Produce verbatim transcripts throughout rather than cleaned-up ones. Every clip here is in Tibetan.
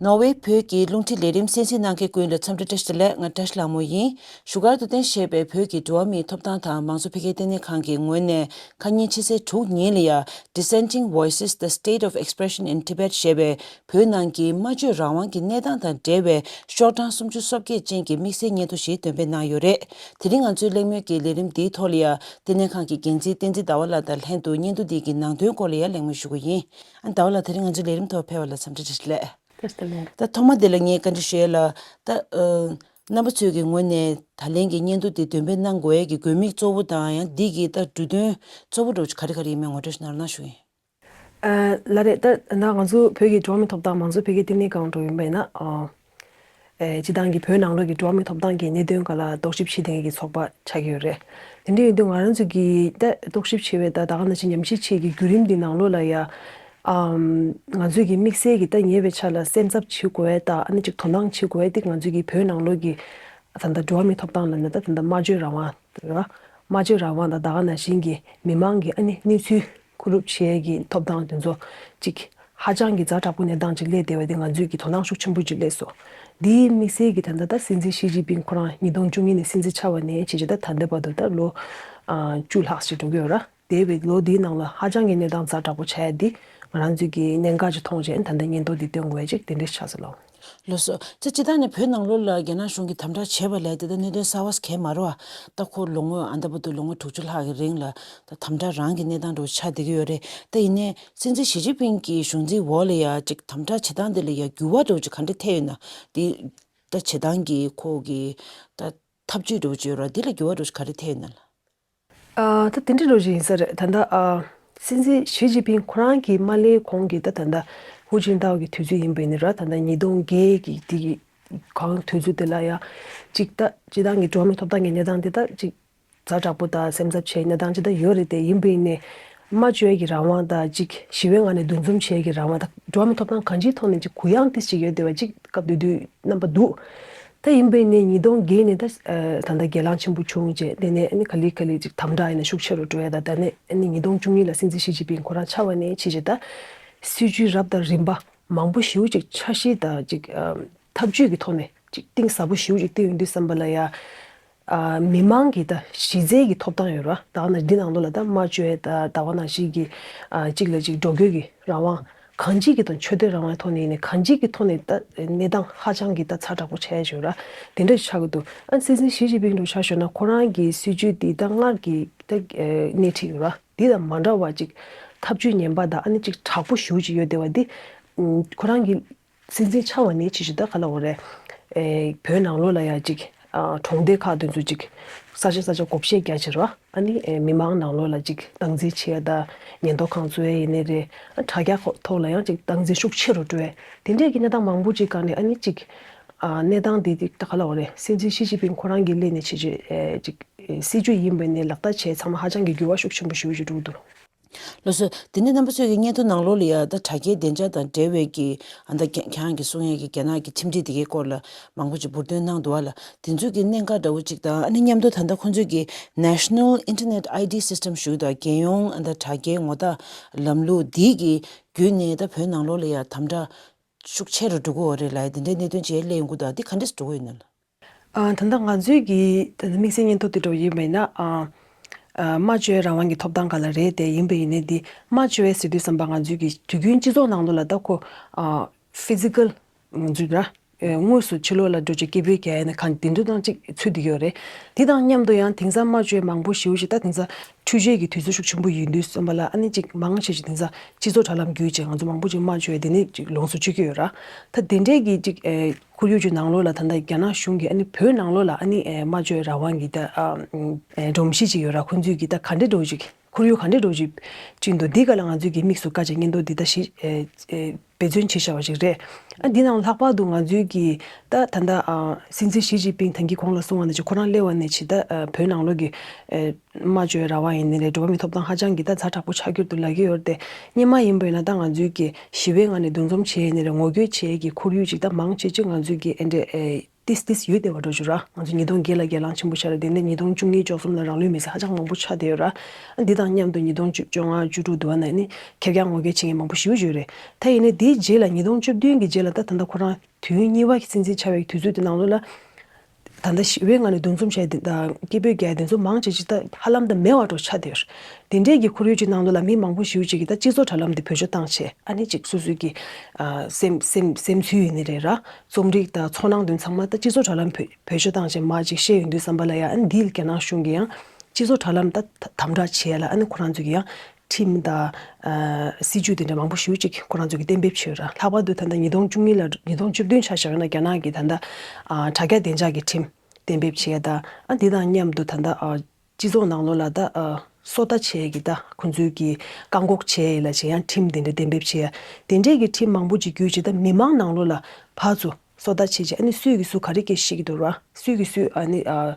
ནོར་ཝེ་བོད་ཀྱི་རླུང་འཕྲིན་ལས་རིམ་གསན་གཟིགས་གནང་མཁན་ཀུན་ལ་འཚམས་འདྲི་བཀྲ་ཤིས་བདེ་ལེགས། ང་བཀྲ་ཤིས་ལྷ་མོ་ཡིན། བཞུགས་སྒར་དུ་རྟེན་གཞི་བྱས་པའི་བོད་ཀྱི་འགྲོ་བ་མིའི་ཐོབ་ཐང་དང་མང་གཙོ་འཕེལ་རྒྱས་ལྟེ་གནས་ཁང་གི་ངོས་ནས་ཁ་ཉིན་ཕྱི་ཚེས་དྲུག་ཉིན་ལ་ཡ། Dissenting Voices: The State of Expression in Tibet ཞེས་པའི་བོད་ནང་གི་སྨྲ་བརྗོད་རང་དབང་གི་གནས་སྟངས་དང་འབྲེལ་བའི་ཤོག་གྲངས་སུམ་ཅུ་སོ་བརྒྱད་ཅན་གྱི་དམིགས་བསལ་སྙན་ཐོ་ཞིག་འདོན་སྤེལ་གནང་ཡོད་རེད། དེ་རིང་ང་ཚོའི་གླེང་མོལ་གྱི་ལས་རིམ་འདིའི་ཐོག་ལ་ཡ། ལྟེ་གནས་ཁང་གི་འགན་འཛིན་བསྟན་འཛིན་ཟླ་བ་ལགས་དང་ལྷན་དུ་སྙན་ཐོ་འདི་གི་ནང་དོན་སྐོར་ལ་ཡ་གླེང་མོལ་ཞུ་གི་ཡིན། ཨ། ཟླ་བ་ལགས། དེ་རིང་ང་ཚོའི་ལས་རིམ་ཐོག་ཕེབས་པ་ལ་འཚམས་འདྲི་བཀྲ་ཤིས་བདེ་ལེགས། བཀྲ་ཤིས་བདེ་ལེགས། ད་ཐོག་མ་དེ་ལ་ངས་བཀའ་འདྲི་ཞུ་ཡས་ལ། ད་ཨ། རྣམ་པ་ཚོའི་གི་ངོས་ནས་ད་ལན་གྱི་སྙན་ཐོ་དེ་འདོན་སྤེལ་གནང་དགོས་ཡས་ཀྱི་དགོས་དམིགས་གཙོ་བོ་དང་ཡང་འདི་གི་ད་འབྲུ་དོན་གཙོ་བོ་འདྲ་བོ་ག་རེ་ག་རེ་ཡིན་མིན་ངོ་སྤྲོད་ཞིག་གནང་རོགས་གནང་ཞུ་གི་ཡིན། ཨ། ལགས་རེད། ད་ད་ང་ཚོ་བོད་ཀྱི་འགྲོ་བ་མིའི་ཐོབ་ཐང་མང་གཙོ་འཕེལ་རྒྱས་ལྟེ་གནས་ཁང་འདྲ་བོ་ཡིན་པ་ཡིན་ན། ཨ། ཨེ། སྤྱི་བཏང་གི་བོད་ནང་ལོགས་ཀྱི་འགྲོ་བ་མིའི་ཐོབ་ཐང་གི་གནད་དོན་སྒང་ལ་རྟོག་ཞིབ་བྱེད་མཁན་གྱི་ཚོགས་པ་ཆགས་ཀྱི་ཡོད་རེད། དེ་འདྲ་ཡིན་དུས་ང་རང་ཚོ་གིས་ད་རྟོག་ཞིབ་བྱེད་པའི་ད་ད་ག་ནང་བཞིན་ཉམས་ཞིབ་བྱེད་ཀྱི་བརྒྱུད་རིམ་འདི་ནང་ལོགས་ལ་ཡ། ཨམ། ང་ཚོས་ཀྱི་དམིགས་བསལ་གྱི་ད་ཉེ་བའི་ཆར་ལ་སེམས་འཚབ་བྱེད་དགོས་ཡས་དང་ཨ་ནི་ཅིག་དོ་སྣང་བྱེད་དགོས་ཡས་དེ་ང་ཚོས་ཀྱི་བོད་ནང་ལོགས་ཀྱི་ད་ལྟ་འགྲོ་བ་མིའི་ཐོབ་ཐང་ལབ་ན་ད་ད་ལྟ་སྨྲ་བརྗོད་རང་དབང་རེད་བ། སྨྲ་བརྗོད་རང་དབང་དང་ད་ག་ནང་བཞིན་གྱི་མི་མང་གི་ཨ་ནི་གནས་ཚུལ་བཀོད་སྒྲིག་བྱེད་ཡས་ཀྱི་ཐོབ་ཐང་དེ་ཚོ་ཅིག་ཧ་ཅང་གི་ཛ་དྲག་པོ་གནས་སྟངས་ཅིག་སླེབས་བསྡད་པ་དེ་ང་ཚོས་ཀྱི་དོ་སྣང་ཤུགས་ཆེན་པོ་ཅིག་སླེབས་སོང་། འདིའི་དམིགས་བསལ་གྱི་ད་ལྟ་ད་སྲིད་འཛིན་ཞི་ཅིན་ཕིང་ཁོ་རང་ཉིས་སྟོང་བཅུ་གཉིས་ནས་སྲིད་འཛིན་ཆགས་པ་ནས་བྱས་བྱས་ད་ད་ལྟ་བར་དུ་ད་ལོ་ཨ་བཅུ་ལྷག་ཅིག་འགྲོ་གི་ཡོད་ར། འདས་པའི་ལོ་འདིའི་ནང་ལ་ཧ་ཅང་གི་གནས་སྟངས་ཛ་དྲག་པོ་ཆགས་ཡ་འདི་ང་རང་ཚོས་ཀྱི་གནད་འགག་ཅིག་མཐོང་བྱས་ད་ལྟ་སྙན་ཐོ་འདི་བཏོན་དགོས་ཡ་ཅིག་དེ་འདྲ་ཆགས་སོང་ལགས། ལགས་སོ། ད་སྤྱིར་བཏང་ནས་བོད་ནང་ལོགས་ལ་རྒྱ་ནག་གཞུང་གིས་དམ་དྲག་བྱས་པ་ལས་དེ་ད་གནད་དོན་གསར་བ་གང་ཡང་མ་རེད་བ། ད་ཁོ་ལོ་ངོ་ཨ་ད་བར་དུ་ལོ་ངོ་དྲུག་ཅུ་ལྷག་གི་རིང་ལ་ད་དམ་དྲག་རང་གི་གནས་སྟངས་འདྲ་བོ་ཆགས་བསྡད་ཀྱི་ཡོད་རེད། ད་ཡིན་ནའི་སྲིད་འཛིན་ཞི་ཅིན་ཕིང་གི་གཞུང་འཛིན་འོག་ལ་ཡ་ཅིག་དམ་དྲག་བྱེད་སྟངས་དེ་ལ་ཡ་འགྱུར་བ་འདྲ་བོ་ཅིག་ག་འདྲ་ཐེབས་ཡོད་ན། དེ་ད་བྱེད་སྟངས་ཀྱི་ཁོ་གི་ད་ཐབས་ཇུས་འདྲ་བོ་ཅིག་ཡོད་ར། དེ་ལ་འགྱུར་བ་འདྲ་བོ་ཅིག་ག་རེ་ཐེབས་ཡོད་ན་ལགས། ཨ། ད་དེ་འདྲ་འདྲ་བོ་ཅིག་ཡིན་ས་རེད། ད་ལྟ་ཨ། སྲིད་འཛིན་ཞི་ཅིན་ཕིང་ཁོ་རང་གིས་མ་སླེབས་གོང་གི་ད་ད་ལྟ་ཧུའུ་ཅིན་ཏའོ་གི་དུས་ཚོད་ཡིན་པ་ཡིན་ན་ར། ད་ལྟ་ཉིས་སྟོང་བརྒྱད་ཀྱི་དེ་གི་གང་དུས་ཚོད་དེ་ལ་ཡ་ཅིག་ད་སྤྱིར་བཏང་གི་འགྲོ་བ་མིའི་ཐོབ་ཐང་གི་གནས་སྟངས་དེ་ད་ཅིག་ཛ་དྲག་པོ་དང་སེམས་འཚབ་བྱེད་གནས་སྟངས་ཅིག་ད་ཡོད་རེད། དེ་ཡིན་པ་ཡིན་ནའི་སྨྲ་བརྗོད་ཀྱི་རང་དབང་དང་ཅིག་ཞི་བའི་ངང་ནས་འདུ་འཛོམས་བྱེད་ཀྱི་རང་དབང་དང་འགྲོ་བ་མིའི་ཐོབ་ཐང་གང་ཅིའི་ཐོག་ནས་ཅིག་གུ་ཡངས་ཏོག་ཙམ་ཅིག་ཡོད་བསྡད་པ་ཅིག་སྐབས་དེ་དུས་རྣམ་པ་འདུག་ད་ཡིན་པ་ཡིན་ནའི་ཉིས་སྟོང་བརྒྱད་ནས་ད་ད་ལྟ་སྒེར་ལངས་ཆེན་པོ་བྱུང་རྗེས་དེ་ནས་ཨ་ནི་ག་ལེ་ག་ལེ་ཅིག་དམ་དྲག་ཡིན་ན་ཤུགས་ཆེ་རུ་འགྲོ་ཡ་དང་། ད་ནས་ཨ་ནི་ཉིས་སྟོང་བཅུ་གཉིས་ལ་སྲིད་འཛིན་ཞི་ཅིན་ཕིང་ཁོ་རང་ཆགས་པ་ནས་བྱས་རྗེས་ད་སྲིད་ཇུས་རབ་དང་རིམ་པ་མང་པོ་ཞེ་པོ་ཅིག་འཆར་གཞི་དང་ཅིག་ཨ་ཐབས་ཇུས་ཀྱི་ཐོག་ནས་ཅིག་གཏིང་ཟབ་པོ་ཞེ་པོ་ཅིག་བཏིང་ཡོང་དུས་ཙམ་པ་ལ་ཡ། ཨ། མི་མང་གི་ད་གཞི་རྩའི་གི་ཐོབ་ཐང་ཡོད་ར། ད་ག་ནང་འདི་ནང་ལོགས་ལ་ད་སྨྲ་བརྗོད་ད་ད་ག་ནང་བཞིན་གི་ཨ་གཅིག་ལ་གཅིག་འགྲོ་སྐྱོད་ཀྱི་རང་དབང་གང་ཅིའི་གི་དང་ཆོས་དད་རང་དབང་ཐོག་ནས་ཡིན་ནའི་གང་ཅིའི་གི་ཐོག་ནས་ད་གནས་སྟངས་ཧ་ཅང་གི་ད་ཚ་དྲག་པོ་ཆགས་ཡ་ཡོད་ར། དེ་འདྲ་ཆགས་ཀྱི་འདུག་ཨ་སྲིད་འཛིན་ཞི་ཅིན་ཕིང་འདྲ་ཆ་བཞག་ན་ཁོ་རང་གི་སྲིད་ཇུས་འདི་ད་སྔར་གི་ད་སྣེ་ཁྲིད་ཡོད་ར། འདི་དང་མ་འདྲ་བ་ཅིག་ཐབས་ཇུས་ངན་པ་དང་ཨ་ནི་ཅིག་དྲག་པོ་ཞེ་པོ་ཅིག་ཡོད་བསྡད་པ་འདི་ཁོ་རང་གི་སྲིད་འཛིན་ཆགས་པ་ནས་ཕྱིན་ཆད་ད་ག་ལབ་དགོས་རེད། ཨེ། བོད་ནང་ལོགས་ལ་ཡ་ཅིག་ཨ། གྲོང་སྡེ་ཁག་དེ་ཚོ་ཅིག་ས་ཆ་ས་ཆ་བགོ་བཤའ་རྒྱག་བྱས་ར། ཨ་ནི་ཨེ། མི་མང་ནང་ལོགས་ལ་ཅིག་སྟངས་འཛིན་བྱེད་ཡ་དང་ཉེན་རྟོག་ཁང་བཙུགས་ཡ་ཡིན་ནའི་རེད། ཨ། དྲ་རྒྱ་ཁོ་ཐོག་ལ་ཡང་ཅིག་སྟངས་འཛིན་ཤུགས་ཆེ་རུ་འགྲོ་ཡ་དེ་འདྲས་ཀྱི་གནས་སྟངས་མང་པོ་ཅིག་སྒང་ནས་ཨ་ནི་ཅིག་ཨ། གནས་སྟངས་དེ་དེ་ད་ག་ལབ་དགོས་རེད། སྲིད་འཛིན་ཞི་ཅིན་ཕིང་ཁོ་རང་གིས་སླེབས་ནས་ཕྱིན་ཆད་ཨེ། ཅིག་ཨེ། སྲིད་ཇུས་ཡིན་པ་ནས་ལག་བསྟར་བྱས་ཚང་མ་ཧ་ཅང་གི་འགྱུར་བ་ཤུགས་ཆེན་པོ་ཞེ་པོ་ཅིག་འགྲོ་གི་འདུག་ལགས་སོ། དེ་ནས་རྣམ་པ་ཚོས་ཀྱི་སྙན་ཐོ་ནང་ལོགས་ལ་ཡ་ད་དྲ་རྒྱའི་བདེ་འཇགས་དང་འབྲེལ་བའི་གི་ཨ་ད་ཁྱེད་རང་གིས་གསུང་ཡས་ཀྱི་རྒྱ་ནག་གི་ཁྲིམས་སྒྲིག་དེ་གའི་སྐོར་ལ་མང་པོ་ཅིག་འབུར་འདོན་གནང་འདུག་བ་ལ། དེ་ཚོའི་གི་གནད་འགག་འདྲ་བོ་ཅིག་དང་ཨ་ནི་མཉམ་དུ་ད་ལྟ་ཁོང་ཚོས་ཀྱི་National Internet I D System ཞུ་གི་འདུག་རྒྱལ་ཡོངས་ཨ་ད་དྲ་རྒྱའི་ངོ་རྟགས་ལམ་ལུགས་འདི་གི་བརྒྱུད་ནས་ད་བོད་ནང་ལོགས་ལ་ཡ་དམ་དྲག་ཤུགས་ཆེ་རུ་འགྲོ་གི་ཡོད་རེད་ལབ་ཡ་དེ་འདྲའི་གནད་དོན་ཅིག་སླེབས་ཡོང་གི་འདུག་འདི་ག་འདྲས་འགྲོ་གི་ཡོད་ན་ལགས། ཨ། ད་ལྟ་ང་ཚོའི་གི་ད་ལྟ་དམིགས་བསལ་སྙན་ཐོ་དེ་འདྲ་ཡིན་པ་ཡིན་ན། ཨ། ཨ། སྨྲ་བརྗོད་རང་དབང་གི་ཐོབ་ཐང་སྒང་ལ་རེད་དེ། ཡིན་པ་ཡིན་ནའི་འདི་སྨྲ་བརྗོད་ཟེར་དུས་ཙམ་པ་ང་ཚོའི་གི་དུས་རྒྱུན་སྤྱི་ཚོགས་ནང་ལོགས་ལ་ད་ཁོ་ཨ། ཕི་ཛི་ཀལ་ང་ཚོའི་ར། ཨེ། དངོས་སུ་ཕྱི་ལོགས་ལ་འགྲོ་ཅིག་སྐད་འབོད་རྒྱག་ཡ་ནི་གང་དེ་འདྲ་དང་ཅིག་ཚུད་བསྡད་ཡོད་རེད། དེ་དང་མཉམ་དུ་ཡང་དེང་སང་སྨྲ་བརྗོད་མང་པོ་ཞེ་པོ་ཞིག་ད་དེང་སང་འཕྲུལ་ཆས་ཀྱི་དུས་ཚོད་ཤུགས་ཆེན་པོ་ཡིན་དུས་ཙམ་པ་ལ་ཨ་ནི་ཅིག་མང་ཆེ་ཞིག་དེང་སང་སྤྱི་ཚོགས་དྲ་ལམ་བརྒྱུད་ཅིག་ང་ཚོ་མང་པོ་ཅིག་སྨྲ་བརྗོད་དེ་ནས་ཅིག་ལོངས་སུ་སྤྱོད་ཀྱི་ཡོད་ར། ད་དེ་འདྲས་ཀྱི་ཅིག་ཨེ། ཁོར་ཡུག་ཅིག་ནང་ལོགས་ལ་ད་ལྟ་རྒྱ་ནག་གཞུང་གིས་ཨ་ནི་བོད་ནང་ལོགས་ལ་ཨ་ནི་ཨེ། སྨྲ་བརྗོད་རང་དབང་གི་ད་ཨ། ཨེ། སྒྲོམ་གཞི་ཅིག་ཡོད་ར། ཁོང་ཚོས་ཀྱི་ད་ག་འདྲས་འགྲོ་ཅིག་ཁོར་ཡུག་ག་འདྲས་འགྲོ་ཅིག་བྱིན་འདུག་འདི་ག་ལ་ང་ཚོས་ཀྱི་དམིགས་སུ་བཀར་བྱས་སྙན་ཐོ་འདི་ད་ཞིག་ཨེ། ཨེ། འབད་བརྩོན་བྱེད་བཞག་པ་ཞིག་རེད། ཨ། འདི་ནང་ལྷག་པར་དུ་ང་ཚོའི་གི་ད་ད་ལྟ་ཨ། སྲིད་འཛིན་ཞི་ཅིན་ཕིང་ད་གིན་གོང་ལ་གསུངས་པ་ནང་བཞིན་ཁོ་རང་སླེབས་པ་ནས་ཕྱིན་ད་ཨ། བོད་ནང་ལོགས་ཀྱི་ཨེ། སྨྲ་བརྗོད་རང་དབང་ཡིན་ནའི་རེད། འགྲོ་བ་མིའི་ཐོབ་ཐང་ཧ་ཅང་གི་ད་ཛ་དྲག་པོ་ཆགས་ཀྱི་ཡོད་འདུག་ལབ་ཀྱི་ཡོད་རེད་དེ། སྔོན་མ་ཡིན་པ་ཡིན་ན་ད་ང་ཚོའི་གི་ཞི་བའི་ངང་ནས་འདུ་འཛོམས་བྱས་ཡིན་ནའི་རེད། ངོ་རྒོལ་བྱེད་ཀྱི་ཁོར་ཡུག་ཅིག་ད་མང་ཆེ་ཅིག་ང་ཚོའི་གི་ཨེ་འདྲས་ཨེ། ཏིས་ཏིས་ཡོད་བསྡད་པ་འགྲོ་རྒྱུ་ར། ང་ཚོ་ཉིས་སྟོང་བརྒྱད་ལ་སྒེར་ལངས་ཆེན་པོ་ཆགས་རེད། དེ་ནས་ཉིས་སྟོང་བཅུ་གཉིས་བཅུ་གསུམ་ལ་རང་ལུས་མེར་སྲེག་ཧ་ཅང་མང་པོ་ཆགས་བསྡད་ཡོད་ར། ཨ་འདི་དང་མཉམ་དུ་ཉིས་སྟོང་བཅོ་ལྔ་བཅུ་དྲུག་དུ་བ་ན་ནི་ཁེར་རྐྱང་ངོ་རྒོལ་བྱེད་མཁན་མང་པོ་ཞེ་པོ་ཅིག་ཡོད་རེད། ད་ཡིན་ནའི་དེའི་རྗེས་ལ་ཉིས་སྟོང་བཅུ་བདུན་གྱི་རྗེས་ལ་ད་ད་ལྟ་ཁོ་རང་དུས་ཡུན་གཉིས་པ་གི་སྲིད་འཛིན་ཆགས་པའི་དུས་ཚོད་དེ་ནང་ལོགས་ལ། ད་ལྟ་ཞི་བའི་ངང་ནས་འདུ་འཛོམས་བྱས་དེ་དང་སྐད་འབོད་རྒྱག་དེ་ཚོ་མང་ཆེ་ཆེ་ད་ཧ་ལམ་ད་མེད་པ་འདྲ་ཆགས་བསྡད་ཡོད་རེད། དེ་འདྲའི་གི་ཁོར་ཡུག་ཅིག་ནང་ལོགས་ལ་མི་མང་པོ་ཞེ་པོ་ཅིག་གིས་ད་སྤྱི་ཚོགས་དྲ་ལམ་དེ་བེད་སྤྱོད་བཏང་བྱས་ཨ་ནི་ཅིག་སོ་སོའི་གི་ཨ་སེམས་སེམས་སེམས་ཚུལ་ཡིན་ནི་རེད་ར། རྩོམ་རིག་དང་ཚོར་སྣང་དེ་ཚང་མ་ད་སྤྱི་ཚོགས་དྲ་ལམ་བེད་བེད་སྤྱོད་བཏང་བྱས་མར་ཅིག་བཤད་ཡོང་དུས་ཙམ་པ་ལ་ཡང་ཨ་ནི་འདི་རྒྱ་ནག་གཞུང་གིས་ཡང་སྤྱི་ཚོགས་དྲ་ལམ་ད་དམ་དྲག་བྱས་ལ་ཨ་ནི་ཁོ་རང་ཚོ་གིས་ཡང་ཁྲིམས་དང་ཨ་སྲིད་ཇུས་དེ་འདྲ་མང་པོ་ཞེ་པོ་ཅིག་ཁོ་རང་ཚོ་གིས་གཏན་འབེབས་བྱས་ཡོད་ར། ལྷག་པར་དུ་ད་ལྟ་ཉིས་སྟོང་བཅུ་གཉིས་ལ་ཉིས་སྟོང་བཅུ་བདུན་ཆ་བཞག་ན་རྒྱ་ནག་གིས་ད་ལྟ་ཨ་དྲ་རྒྱ་བདེ་འཇགས་ཀྱི་ཁྲིམས་གཏན་འབེབས་བྱས་དང་ཨ་འདི་དང་མཉམ་དུ་ད་ལྟ་ཨ་སྤྱི་ཚོགས་ནང་ལོགས་ལ་ད་ཨ་སོ་ལྟ་བྱས་ཀྱི་ད་ཁོང་ཚོའི་གི་བཀག་འགོག་བྱས་ཡ་ལ་བྱས་ཡང་ཁྲིམས་དེ་འདྲ་གཏན་འབེབས་བྱས་ཡ། དེ་འདྲས་ཀྱི་ཁྲིམས་མང་པོ་ཅིག་བརྒྱུད་བྱས་ད་མི་མང་ནང་ལོགས་ལ་ཕར་ཚུར་སོ་ལྟ་བྱས་བྱས་ཨ་ནི་སུས་ཀྱིས་སུ་ག་རེ་སྐད་བཤད་ཀྱི་འདུག་ར། སུས་ཀྱིས་སུས་ཨ་ནི་ཨ་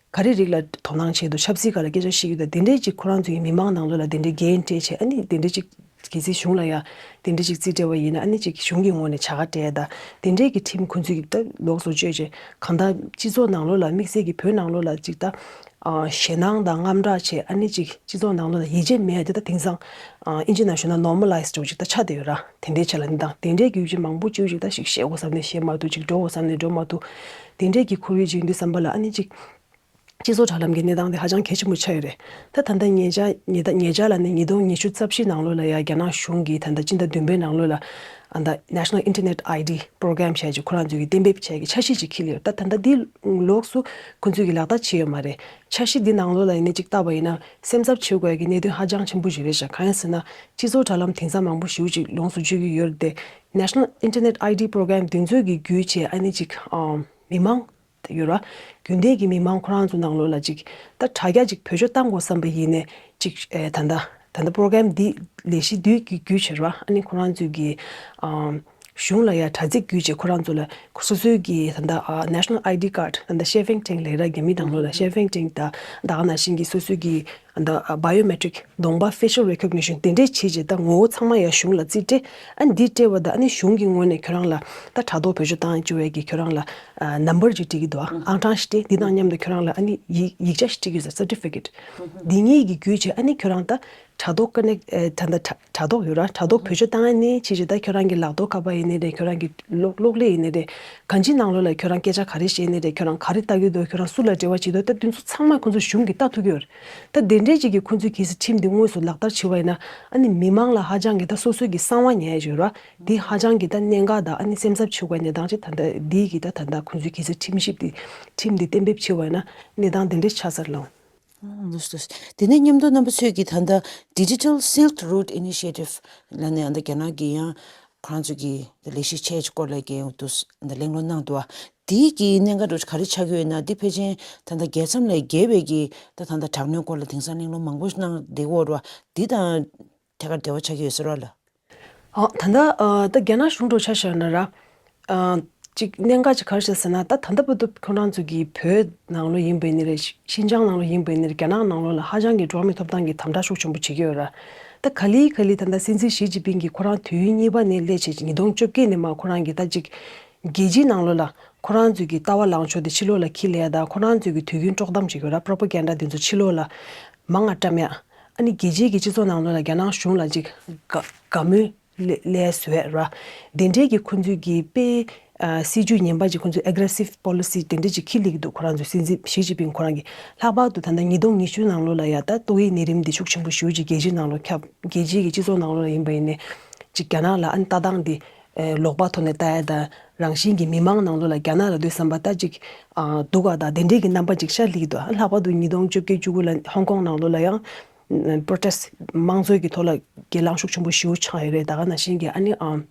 ག་རེ་རིགས་ལ་དོ་སྣང་བྱས་འདུག་ཆབ་སྲིད་སྒང་ལ་སྐད་ཆ་བཤད་ཀྱི་འདུག་དེ་འདྲས་ཅིག་ཁོ་རང་ཚོ་ཡི་མི་མང་ནང་ལོགས་ལ་དེ་འདྲས་འགན་སྤྲད་བྱས་ཨ་ནི་དེ་འདྲས་ཅིག་གལ་སྲིད་གཞུང་ལ་ཡ་དེ་འདྲས་ཅིག་རྩིས་སྤྲད་པ་ཡིན་ན་ཨ་ནི་ཅིག་གཞུང་གི་ངོས་ནས་བྱ་དགའ་སྤྲད་ད་དེ་འདྲས་ཀྱི་ཁྲིམས་ཁོ་ཚོས་ཀྱི་ད་ལོགས་སུ་བཅོས་བྱས་གང་ལྟར་སྤྱི་ཚོགས་ནང་ལོགས་ལ་དམིགས་བསལ་གྱི་བོད་ནང་ལོགས་ལ་ཅིག་ད་ཨ་ཞེད་སྣང་དང་དངངས་སྐྲག་བྱས་ཨ་ནི་ཅིག་སྤྱི་ཚོགས་ནང་ལོགས་ལ་ཡིད་ཆེས་མེད་ཡ་དེ་ད་དེང་སང་ཨ་ཨིན་ཇི་ནང་ཞུས་ན་ནོར་མ་ལའི་ཛི་འདྲ་བོ་ཅིག་ད་ཆགས་བསྡད་ཡོད་ར། དེ་འདྲའི་ཆ་ལ་ནི་ད་དེ་འདྲའི་གི་ཡུལ་ཅིག་མང་པོ་ཅིག་ཅིག་ད་ཞིག་བཤད་དགོས་བསམ་ནས་བཤད་མ་ཐུབ་ཅིག་འགྲོ་དགོས་བསམ་ནས་འགྲོ་མ་ཐུབ། དེ་འདྲའི་གི་ཁོར་ཡུག་ཅིག་ཡིན་དུས་ཙམ་པ་ལ་ཨ་ནི་ཅིག་སྤྱི་ཚོགས་དྲ་ལམ་གྱི་གནས་སྟངས་དེ་ཧ་ཅང་གལ་ཆེན་པོ་ཆགས་ཡོད་རེད། ད་ད་ལྟ་ཉེ་ཆར་ཉེ་ད་ཉེ་ཆར་ལ་ནི་ཉིས་སྟོང་ཉི་ཤུ་རྩ་བཞི་ནང་ལོགས་ལ་ཡ་རྒྱ་ནག་གཞུང་གིས་ད་ལྟ་སྤྱི་ཟླ་བདུན་པའི་ནང་ལོགས་ལ་ཨ་ད་National Internet I D Program བྱས་ཀྱི་ཁོ་རང་ཚོས་ཀྱི་གཏན་འབེབས་བྱས་ཀྱི་འཆར་གཞི་ཅིག་འཁྱེར་ཡོད། ད་ད་ལྟ་འདི་ལོགས་སུ་ཁོ་ཚོས་ཀྱི་ལག་བསྟར་བྱས་ཡོད་མ་རེད། འཆར་གཞི་འདི་ནང་ལོགས་ལ་ཡིན་ནི་ཅིག་བལྟས་པ་ཡིན་ན་སེམས་འཚབ་བྱེད་དགོས་ཀྱི་གནད་དོན་ཧ་ཅང་ཆེན་པོ་ཞིག་རེད་ཤག་གང་ཡིན་ཟེར་ན་སྤྱི་ཚོགས་དྲ་ལམ་དེང་སང་མང་པོ་ཞེ་པོ་ཅིག་ལོངས་སུ་སྤྱོད་ཀྱི་ཡོད་རེད་དེ། National Internet I D Program དེ་ཚོའི་གི་བརྒྱུད་བྱས་ཨ་ནི་ཅིག་ཨ་མི་མང་ཡོད་ར། རྒྱུན་ལྡན་གྱི་མི་མང་ཁོ་རང་ཚོ་ནང་ལོགས་ལ་ཅིག་ད་དྲ་རྒྱ་ཅིག་བེད་སྤྱོད་བཏང་དགོས་བསམ་པ་ཡིན་ནའི་ཅིག་ཨེ་ད་ལྟ་ད་ལྟ་པོ་རོ་གྷ་རམ་འདི་ལས་གཞི་འདིའི་གི་བརྒྱུད་བྱས་ར་ཨ་ནི་ཁོ་རང་ཚོའི་གི་ཨམ་གཞུང་ལ་ཡ་དྲ་ཚིགས་བརྒྱུད་བྱས་ཁོ་རང་ཚོ་ལ་སོ་སོའི་གི་ད་ལྟ་ཨ་National I D Card ད་ལྟ་ཤེ་ཕེང་ཀྲེང་ལབ་ར་རྒྱ་མི་ནང་ལོགས་ལ་ཤེ་ཕེང་ཀྲེང་ད་ད་ག་ནང་བཞིན་གི་སོ་སོའི་གི་ད་ལྟ་ཨ་Biometric གདོང་པ་facial recognition དེ་འདྲས་བྱས་རྗེས་ད་ངོ་བོ་ཚང་མ་ཡ་གཞུང་ལ་རྩིས་སྤྲད། ཨ་ནི་འདི་སྤྲད་པ་ད་ཨ་ནི་གཞུང་གི་ངོས་ནས་ཁྱོད་རང་ལ་ད་དྲ་ཐོག་བེད་སྤྱོད་བཏང་བཅུག་པའི་གི་ཁྱོད་རང་ལ་ཨ་ནམ་བར་ཅིག་སྤྲད་ཀྱི་འདུག་ཨ་ཨང་གྲངས་ཤིག་སྤྲད། འདི་དང་མཉམ་དུ་ཁྱོད་རང་ལ་ཨ་ནི་ཡིག་ཡིག་ཆ་ཞིག་སྤྲད་ཀྱི་ཡོད་ཟེར་certificate། འདི་གཉིས་ཀྱི་བརྒྱུད་བྱས་ཨ་ནི་ཁྱོད་རང་ད་དྲ་ཐོག་ཀ་ནེག་ཨེ་ད་ད་དྲ་དྲ་ཐོག་ཡོད་ར་དྲ་ཐོག་བེད་སྤྱོད་བཏང་ཨ་ནི་བྱས་རྗེས་ད་ཁྱོད་རང་གི་ལག་ཐོག་ཁ་པར་ཡིན་ནའི་རེད། ཁྱོད་རང་གི་གློག་གློག་ཀླད་ཡིན་ནའི་རེད། གང་ཅིའི་ནང་ལོགས་ལ་ཁྱོད་རང་སྐད་ཆ་ག་རེ་བཤད་ནའི་རེད། ཁྱོད་རང་ག་རེ་ལྟ་གི་འདུག་ཁྱོད་རང་སུ་ལ་འབྲེལ་བ་བྱེད་འདུག་ད་དེ་ཚོ་ཚང་མ་ཁོང་ཚོ་གཞུང་གིས་ལྟ་ཐུབ་ཀྱི་ཡོད་རེད། ད་དེ་འདྲས་ཅིག་གིས་ཁོང་ཚོས་གལ་སྲིད་ཁྲིམས་འདི་དངོས་སུ་ལག་བསྟར་བྱས་པ་ཡིན་ན་ཨ་ནི་མི་མང་ལ་ཧ་ཅང་གི་ད་སོ་སོའི་གི་གསང་བ་ཉར་ཡ་ཅིག་ཡོད་ར། འདི་ཧ་ཅང་གི་ད་གནད་འགག་དང་ཨ་ནི་སེམས་འཚབ་བྱེད་དགོས་གནས་སྟངས་ཅིག་ད་ལྟ་འདི་གི་ད་ད་ལྟ་ཁོང་ཚོས་གལ་སྲིད་ཁྲིམས་ཞིབ་འདི་ཁྲིམས་འདི་གཏན་འབེབས་བྱས་པ་ཡིན་ན་གནས་སྟངས་དེ་འདྲས་ཆགས་ཚར་ལོང་། ཨ་ལགས་སོ། དེ་ནས་མཉམ་དུ་རྣམ་པ་ཚོས་ཀྱིས་ད་ལྟ་Digital Silk Route Initiative ལབ་ནས་ཨ་ད་རྒྱ་ནག་གི་ཡང་ཁོ་རང་ཚོ་གི་ལས་གཞི་ཆེ་ཅིག་སྐོར་ལ་ཀྱི་འདུག་ད་གླེང་སློང་གནང་འདུག་ཨ། དེའི་གི་གནད་འགག་འདྲ་ག་རེ་ཆགས་ཀྱི་ཡོད་ན་དེ་ཕལ་ཆེར་ད་ལྟ་རྒྱལ་མཚམས་ལས་བརྒལ་བའི་གི་ད་ད་ལྟ་དྲག་གནོན་སྐོར་ལ་དེང་སང་གླེང་སློང་མང་པོ་གནང་བསྡད་ཀྱི་ཡོད་རེད་བ། འདི་དང་ཐད་ཀར་འབྲེལ་བ་ཆགས་ཀྱི་ཡོད་ས་རེད་བ་ལགས། ཨ་ད་ལྟ་ཨ་ད་རྒྱ་ནག་གཞུང་འདྲ་ཆ་བཞག་ན་ར། ཨ་ཅིག་གནད་འགག་ཅིག་ག་རེ་ཆགས་ཟེར་ན་ད་ད་ལྟ་བར་དུ་ཁོ་རང་ཚོ་གི་བོད་ནང་ལོགས་ཡིན་པ་ཡིན་ནི་རེད། ཤིན་ཅང་ནང་ལོགས་ཡིན་པ་ཡིན་ནི་རེད། རྒྱ་ནག་ནང་ལོགས་ལ་ཧ་ཅང་གི་འགྲོ་བ་མིའི་ཐོབ་ཐང་གི་དམ་དྲག་ཤུགས་ཆེན་པོ་བྱེད་ཀྱི་ཡོད་ར། ད་ག་ལེ་ག་ལེ་ད་ལྟ་སྲིད་འཛིན་ཞི་ཅིན་ཕིང་གིས་ཁོ་རང་དུས་ཡུན་གཉིས་པ་ནས་སླེབས་བྱས་ཉིས་སྟོང་བཅོ་བརྒྱད་ནས་མར་ཁོ་རང་གིས་ད་ཅིག་རྒྱལ་སྤྱིའི་ནང་ལོགས་ལ་ཁོ་རང་ཚོའི་གི་ལྟ་བ་ལངས་ཕྱོགས་དེ་ཕྱི་ལོགས་ལ་འཁྱེར་སླེབས་ཡ་དང་ཁོ་རང་ཚོའི་གི་དུས་རྒྱུན་དཀྲོག་གཏམ་བྱེད་དགོས་ར་པྲོ་པ་གན་ཌ་དེ་ཚོ་ཕྱི་ལོགས་ལ་མང་ང་བཀྲམ་ཡ། ཨ་ནི་རྒྱལ་སྤྱིའི་གི་སྤྱི་ཚོགས་ནང་ལོགས་ལ་རྒྱ་ནག་གཞུང་ལ་ཅིག་དགའ་དགའ་མོས་ལས་ལས་བཟོས་ར། དེ་འདྲའི་གི་ཁོང་ཚོའི་གི་དཔེ་ཨ་སྲིད་ཇུས་ངན་པ་ཅིག་ཁོང་ཚོའི་aggressive policy དེ་འདྲ་ཅིག་འཁྱེར་སླེབས་ཀྱི་འདུག་ཁོ་རང་ཚོའི་སྲིད་འཛིན་ཞི་ཅིན་ཕིང་ཁོ་རང་གིས། ལྷག་པར་དུ་ད་ལྟ་ཉིས་སྟོང་ཉི་ཤུ་ནང་ལོགས་ལ་ཡ་ད་ཏོག་དབྱིབས་ནད་རིམས་འདི་ཤུགས་ཆེན་པོ་ཞེ་པོ་ཅིག་རྒྱལ་སྤྱིའི་ནང་ལོགས་ཁྱབ། རྒྱལ་སྤྱིའི་གི་སྤྱི་ཚོགས་ནང་ལོགས་ལ་ཡིན་པ་ཡིན་ནའི་ཅིག་རྒྱ་ནག་ལ་ཨ་ནི་ལྟ་སྟངས་འདི་ཨེ་ལོག་པ་ཐོག་ནས་ལྟ་ཡ་དང་རང་བཞིན་གྱི་མི་མང་ནང་ལོགས་ལ་རྒྱ་ནག་ལ་དུས་བསམ་པ་ད་ཅིག་ཨ་སྡུག་ག་དང་དེ་འདྲའི་གི་རྣམ་པ་ཅིག་ཤར་སླེབས་ཀྱི་འདུག་ཨ་ལྷག་པར་དུ་ཉིས་སྟོང་བཅོ་བརྒྱད་བཅུ་དགུ་ལ་ཧོང་ཀོང་ནང་ལོགས་ལ་ཡང་པྲོ་ཊེ་སི་ཊི་དམངས་གཙོའི་གི་ཐོག་ལ་སྒེར་ལངས་ཤུགས་ཆེན་པོ་ཞེ་པོ་ཆགས་ཡོད་རེད། ད་ག་ནང་བཞིན་གྱི་ཨ་ནི་ཨ།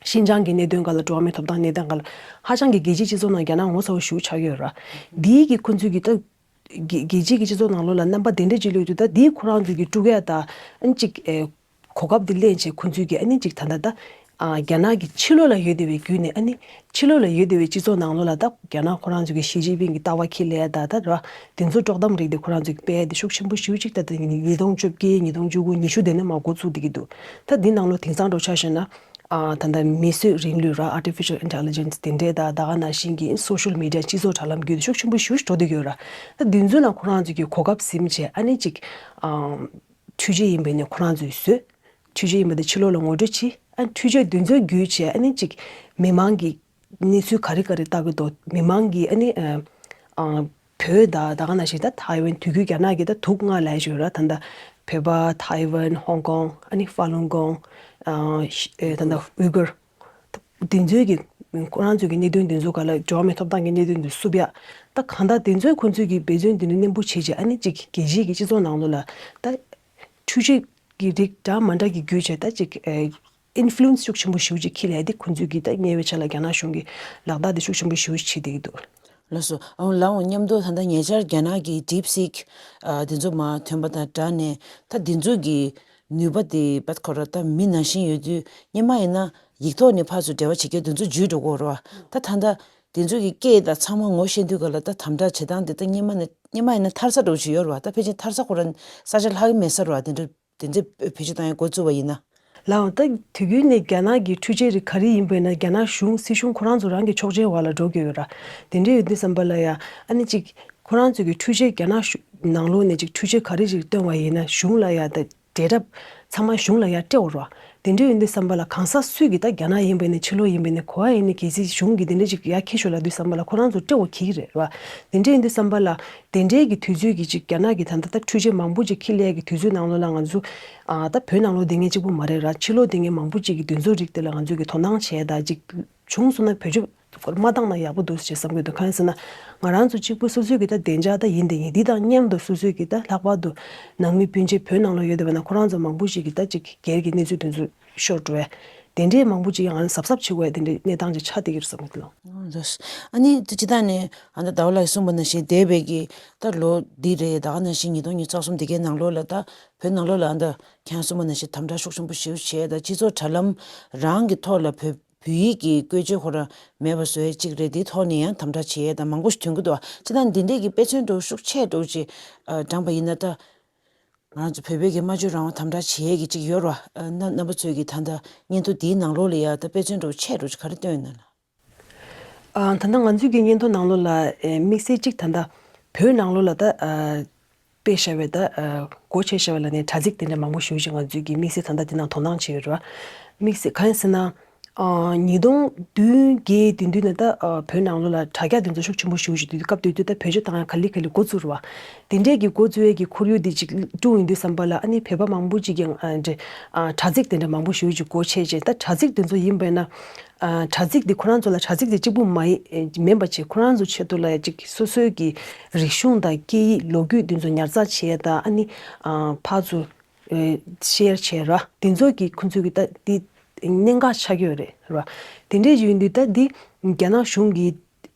ཤིན་ཅང་གི་གནད་དོན་སྒང་ལ་འགྲོ་བ་མིའི་ཐོབ་ཐང་གནས་སྟངས་སྒང་ལ་ཧ་ཅང་གི་རྒྱལ་སྤྱིའི་སྤྱི་ཚོགས་ནང་རྒྱ་ནག་ངོ་ཚ་བོ་ཞེ་པོ་ཆགས་ཀྱི་ཡོད་ར། འདིའི་གི་ཁོང་ཚོའི་གི་ད་རྒྱལ་རྒྱལ་སྤྱིའི་གི་སྤྱི་ཚོགས་ནང་ལོགས་ལ་རྣམ་པ་དེ་འདྲ་ཅིག་སླེབས་དུས་ད་འདིའི་ཁོ་རང་ཚོའི་གི་དཀྲུག་ཡ་ད་ཨ་ནི་ཅིག་ཨེ་གོ་སྐབས་འདི་ལེན་བྱས་ཁོང་ཚོའི་གི་ཨ་ནི་ཅིག་ད་ད་ད་ཨ་རྒྱ་ནག་གི་ཕྱི་ལོགས་ལ་ཡོད་བསྡད་པའི་བརྒྱུད་ནས་ཨ་ནི་ཕྱི་ལོགས་ལ་ཡོད་བསྡད་པའི་སྤྱི་ཚོགས་ནང་ལོགས་ལ་ད་རྒྱ་ནག་ཁོ་རང་ཚོའི་གི་ཞི་ཅིན་ཕིང་གི་ལྟ་བ་འཁྱེར་སླེབས་ཡ་ད་ད་ར་དེ་ཚོ་དཀྲོག་གཏམ་རིགས་དེ་ཁོ་རང་ཚོའི་གི་སྤེལ་ཡ་དེ་ཤུགས་ཆེན་པོ་ཞེ་པོ་ཅིག་ད་ད་ཉིས་སྟོང་བཅོ་བརྒྱད་ཉིས་སྟོང་བཅུ་དགུ་ཉི་ཤུ་དེ་ནས་མར་འགོ་བཙུགས་བསྡད་ཀྱི་འདུག་ད་འདི་ནང་ལོགས་དེང་སང་འདྲ་ཆ་བཞག་ན། ཨ་ད་ལྟ་མིས་བཟོས་རིང་ལུགས་ར། artificial intelligence དེ་འདྲས་དང་། ད་ག་ནང་བཞིན་གྱི་social media སྤྱི་ཚོགས་དྲ་ལམ་བརྒྱུད་དེ་ཤུགས་ཆེན་པོ་ཞེ་པོ་ཅིག་འགྲོ་བསྡད་ཡོད་ར། ད་འདི་ཚོའི་ནང་ཁོ་རང་ཚོ་གི་གོ་སྐབས་ཟིན་བྱས། ཨ་ནི་ཅིག་ཨ་འཕྲུལ་ཆས་ཡིན་པ་ཡིན་ན་ཁོ་རང་ཚོས་བཟོས། འཕྲུལ་ཆས་ཡིན་པ་དེ་ཕྱི་ལོགས་ལ་ངོ་སྤྲོད་བྱས། ཨ་འཕྲུལ་ཆས་འདི་ཚོ་བརྒྱུད་བྱས། ཨ་ནི་ཅིག་མི་མང་གི་གནས་ཚུལ་ག་རེ་ག་རེ་ལྟ་གི་འདུག་མི་མང་གིས་ཨ་ནི་ཨ་ཨ་བོད་དང་། ད་ག་ནང་བཞིན་ད་ཐའེ་ཝན། དུས་རྒྱུན་རྒྱ་ནག་གིས་ད་དུག་ལྔ་ལབ་ཡོད་ར། ད་ལྟ་བོད་པ། ཐའེ་ཝན། ཧོང་ཀོང་། ཨ་ནི་ཧྥ་ལུན་ཀོང་། ཨ་ཤི་ཨེ་ད་ལྟ་ཝུ་གུར། ད་དེ་ཚོའི་གི་ཁོ་རང་ཚོའི་གི་གནད་དོན་དེ་ཚོ་ག་ལ། འགྲོ་བ་མིའི་ཐོབ་ཐང་གི་གནད་དོན་དེ་བསུབ་ཡ། ད་གང་ལྟར་དེ་ཚོའི་ཁོ་ཚོའི་གི་འབད་བརྩོན་དེ་འདྲ་རྣོན་པོ་བྱེད་བྱས། ཨ་ནི་ཅིག་རྒྱལ་སྤྱིའི་གི་སྤྱི་ཚོགས་ནང་ལོགས་ལ་ད་འཕྲུལ་ཆས་ཀྱི་རིགས་འདྲ་མི་འདྲ་གི་བརྒྱུད་བྱས། ད་ཅིག་ཨེ་ཨིན་ཕུ་ལུ་ཨེན་སི་ཤུགས་ཆེན་པོ་ཞེ་པོ་ཅིག་འཁྱེར་ཡ་དེ་ཁོ་ཚོའི་གི་ད་དམྱལ་བའི་ཆ་ལ་རྒྱ་ནག་གཞུང་གིས་ལག་བསྟར་དེ་ཤུགས་ཆེན་པོ་ཞེ་པོ་ཅིག་བྱེད་བསྡད་ཀྱི་འདུག་ལགས་སོ། ཨ་ལའང་མཉམ་དུ་ད་ལྟ་ཉེ་ཆར་རྒྱ་ནག་གི་DeepSeek ཨ་དེ་ཚོ་མར་ཐོན་པ་དང་སྦྲགས་ནས། ད་དེ་ཚོ་གི་ནུས་པ་དེ་བད་ཁོ་ར་ད་མི་ནང་བཞིན་ཡོད་དུས། སྔོན་མ་ཡིན་ན་ཡིག་ཐོག་ནས་ཕར་ཚུར་འབྲེལ་བ་བྱེད་མཁན་དེ་ཚོ་འཇུས་འགྲོ་གི་ཡོད་རེད་བ། ད་ད་ལྟ་དེ་ཚོ་གི་སྐད་དང་ཚང་མ་ངོ་ཤེས་དུས་ག་ལ། ད་དམ་དྲག་བྱེད་སྟངས་དེ་ད་སྔོན་མ་ནས། སྔོན་མ་ཡིན་ན་ཐར་ས་འདྲ་བོ་ཅིག་ཡོད་རེད་བ། ད་ཕལ་ཆེར་ཐར་ས་ཁོ་ར་ས་ཆ་ལྷག་གི་མེད་ས་རེད་བ། དེ་འདྲ། དེ་འདྲའི་བེད་སྤྱོད་བཏང་ཡ་འགོ་བཙུགས་པ་ཡིན་ན། ལའང་ད་དུས་རྒྱུན་ནས་རྒྱ་ནག་གི་འཕྲུལ་ཆས་རིགས་ག་རེ་ཡིན་པ་ཡིན་ན། རྒྱ་ནག་གཞུང་སྲིད་གཞུང་ཁོ་རང་ཚོ་རང་གི་ཆོག་མཆན་འོག་ལ་འགྲོ་གི་ཡོད་ར། དེ་འདྲ་ཡོད་དུས་ཙམ་པ་ལ་ཡ། ཨ་ནི་ཅིག་ཁོ་རང་ཚོ་གི་འཕྲུལ་ཆས། རྒྱ་ནག་གཞུང་ནང་ལོགས་ནས་ཅིག་འཕྲུལ་ཆས་ག་རེ་ཞིག་བཏོན་པ་ཡིན་ན། གཞུང་ལ་ཡ་ད་འབྲེལ་ཐབས་ཚང་མ་གཞུང་ལ་ཡ་སྤྲད་འོ་ར། དེ་འདྲ་ཡོད་དུས་ཙམ་པ་ལ་གང་ཟག་སུས་ཀྱིས། ད་རྒྱ་ནག་ཡིན་པ་ཡིན་ན། ཕྱི་ལོགས་ཡིན་པ་ཡིན་ན། ག་པར་ཡིན་ན། གལ་སྲིད་གཞུང་གིས་དེ་འདྲ་ཅིག་ཡར་འཁྱེར་ཤོག་ལབ་དུས་ཙམ་པ་ལ་ཁོ་རང་ཚོ་སྤྲད་འོ་འཁྱེར་གྱི་རེད་ར། དེ་འདྲ་ཡིན་དུས་ཙམ་པ་ལ། དེ་འདྲའི་གི་དུས་ཚོད་ཀྱི་ཅིག་རྒྱ་ནག་གི་ད་ལྟ་ད་འཕྲུལ་ཆས་མང་པོ་ཅིག་འཁྱེར་སླེབས་ཀྱི་དུས་ཚོད་ནང་ལོགས་ལ། ང་ཚོ་ཨ་ད་བོད་ནང་ལོགས་བསྡད་མཁན་གཅིག་པུ་མ་རེད་ར། ཕྱི་ལོགས་བསྡད་མཁན་མང་པོ་ཅིག་གིས་དེ་ཚོ་རིགས་དེ་ལ་ང་ཚོས་གི་དོ་སྣང་བྱས། ད་ཅིག་བྱུང་སོང་ན་བེད་སྤྱོད་མ་བཏང་ན་ཡག་པོ་འདུག་ཅེས་བསམ་གྱི་འདུག་གང་ཡིན་ཟེར་ན། ང་རང་ཚོ་གཅིག་པུ་སོ་སོའི་གི་ད་བདེ་འཇགས་ད་ཡིན་དེ་ཡིན། འདི་དང་མཉམ་དུ་སོ་སོའི་གི་ད་ལྷག་པར་དུ་ནང་མི་སྤུན་མཆེད་བོད་ནང་ལོགས་ཡོད་བསྡད་པ་ན། ཁོ་རང་ཚོ་མང་པོ་ཞིག་གི་ད་ཅིག་སྒེར་གྱི་གནས་ཚུལ་དེ་ཚོ་ཤོར་འགྲོ་བས། དེ་འདྲའི་མང་པོ་ཅིག་ཡང་གཟབ་གཟབ་བྱེད་དགོས་དེ་འདྲའི་གནས་སྟངས་ཅིག་ཆགས་བསྡད་ཀྱི་རེད་བསམ་གྱི་འདུག་ཨོ་ལགས། ཨ་ནི་དེ་སྤྱིར་བཏང་ནས་ཨ་ད་ཟླ་བ་ལགས་ཀྱིས་གསུངས་པ་ནང་བཞིན། འདས་པའི་གི་ད་ལོ་འདི་རེད། ད་ག་ནང་བཞིན་ཉིས་སྟོང་ཉི་ཤུ་རྩ་གསུམ་འདི་གའི་ནང་ལོགས་ལ། ད་བོད་ནང་ལོགས་ལ་ཨ་ད་ཁྱེད་རང་གསུངས་པ་ནང་བཞིན་དམ་དྲག་ཤུགས་ཆེན་པོ་ཞེ་པོ་བྱས། ད་སྤྱི་ཚོགས་དྲ་ལམ་རང་གི་ཐོག་ལ་བོད་བོད་ཡིག་གི་བཀོལ་སྤྱོད་ཁོ་རང་མེད་པ་བཟོ་ཡས་གཅིག་རེད། དེའི་ཐོག་ནས་ཡང་དམ་དྲག་བྱེད་ཡས་ད་མང་པོ་ཞིག་ཐོན་གྱི་འདུག་སྤྱིར་བཏང་འདི་འདྲའི་གི་དཔེ་མཚོན་འདྲ་བོ་ཤུགས་ཆེ་འདྲ་བོ་ཅིག་ཨ་བགྲངས་པ་ཡིན་ན། ད་ང་ཚོ་བོད་པའི་གི་སྨྲ་བརྗོད་རང་དབང་དམ་དྲག་བྱེད་ཡས་ཀྱི་ཅིག་ཡོད་རེད་བ། ཨ་རྣམ་རྣམ་པ་ཚོས་ཀྱི་ད་ལྟ་སྙན་ཐོ་འདིའི་ནང་ལོགས་ལ་ཡ་ད་དཔེ་མཚོན་འདྲ་བོ་ཆེ་འདྲ་བོ་ཅིག་ག་རེ་བཏོན་ཡོད་ན་ལགས། ཨ་ད་ལྟ་ང་ཚོའི་གི་སྙན་ཐོ་ནང་ལོགས་ལ་ཨེ་དམིགས་བསལ་གཅིག་ད་ལྟ་བོད་ནང་ལོགས་ལ་ད་ཨ་སྤེལ་བཞག་པའི་ད་ཨ་སྒོ་ཕྱེ་བཞག་པ་ལ་ནི་དྲ་ཚིགས་དེ་འདྲ་མང་པོ་ཞེ་པོ་ཅིག་ང་ཚོའི་གི་དམིགས་བསལ་ད་ལྟ་དེ་ནང་དོ་སྣང་བྱས་ཡོད་རེད་བ། དམིགས་བསལ་གང་ཡིན་ཟེར་ན། ཨ་ཉིས་སྟོང་བདུན་བརྒྱད་དེ་དུས་ནས་ད་ཨ་བོད་ནང་ལོགས་ལ་དྲ་རྒྱ་དེ་ཚོ་ཤུགས་ཆེན་པོ་ཞེ་པོ་ཅིག་དུས་སྐབས་དེ་དུས་ད་བེད་སྤྱོད་བཏང་ཡ་ག་ལེ་ག་ལེ་འགོ་བཙུགས་རེད་བ། དེ་འདྲས་ཀྱི་འགོ་བཙུགས་ཡས་ཀྱི་ཁོར་ཡུག་དེ་ཅིག་བསྐྲུན་ཡོང་དུས་ཙམ་པ་ལ། ཨ་ནི་བོད་པ་མང་པོ་ཅིག་གིས་ཨ་འདྲ་ཨ་དྲ་ཚིགས་དེ་འདྲ་མང་པོ་ཞེ་པོ་ཅིག་སྒོ་ཕྱེ་བྱས། ད་དྲ་ཚིགས་དེ་ཚོ་ཡིན་པས་ན། ཨ་དྲ་ཚིགས་དེ་ཁོ་རང་ཚོ་ལ་དྲ་ཚིགས་དེ་གཅིག་པུ་མ་ཡིན་མིན་པ་བྱས། ཁོ་རང་ཚོ་ཆེད་དུ་ལ་ཅིག་སོ་སོའི་གི་རིག་གཞུང་དང་སྐད་ཡིག་ལོ་རྒྱུས་དེ་ཚོ་ཉར་ཚགས་བྱེད་ཡས་དང་། ཨ་ནི་ཨ་ཕར་ཚུར་ཨེ་ཤེར་བྱས་ར། དེ་ཚོ་གི་ཁོ་ཚོའི་གི་ད་དེ་གནད་འགག་ཆགས་ཀྱི་ཡོད་རེད་ར། དེ་འདྲས་ཡིན་དུས་ད་འདི་རྒྱ་ནག་གཞུང་གི་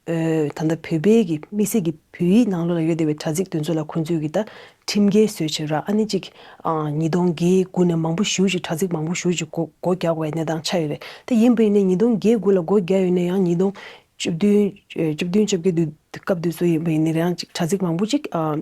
ཨེ་ད་ལྟ་བོད་པའི་གི་དམིགས་བསལ་གྱི་བོད་ཡིག་ནང་ལོགས་ལ་ཡོད་བསྡད་པའི་དྲ་ཚིགས་དེ་ཚོ་ལ་ཁོ་ཚོས་གི་ད་ཁྲིམས་འགལ་བཟོས་བྱས་ར། ཨ་ནི་ཅིག་ཨ་ཉིས་སྟོང་བརྒྱད་དགུ་ནས་མང་པོ་ཞེ་པོ་ཅིག་དྲ་ཚིགས་མང་པོ་ཞེ་པོ་ཅིག་སྒོ་སྒོ་རྒྱག་པའི་གནས་སྟངས་ཆགས་ཡོད་རེད། ད་ཡིན་པ་ཡིན་ནའི་ཉིས་སྟོང་བརྒྱད་དགུ་ལ་སྒོ་རྒྱག་ཡོད་ནའི་ཡང་། ཉིས་སྟོང་བཅུ་བདུན་ཨེ་བཅུ་བདུན་བཅོ་བརྒྱད་དུས་སྐབས་དུས་སུ་ཡིན་པ་ཡིན་ནའི་རང་ཅིག་དྲ་ཚིགས་མང་པོ་ཅིག་ཨ་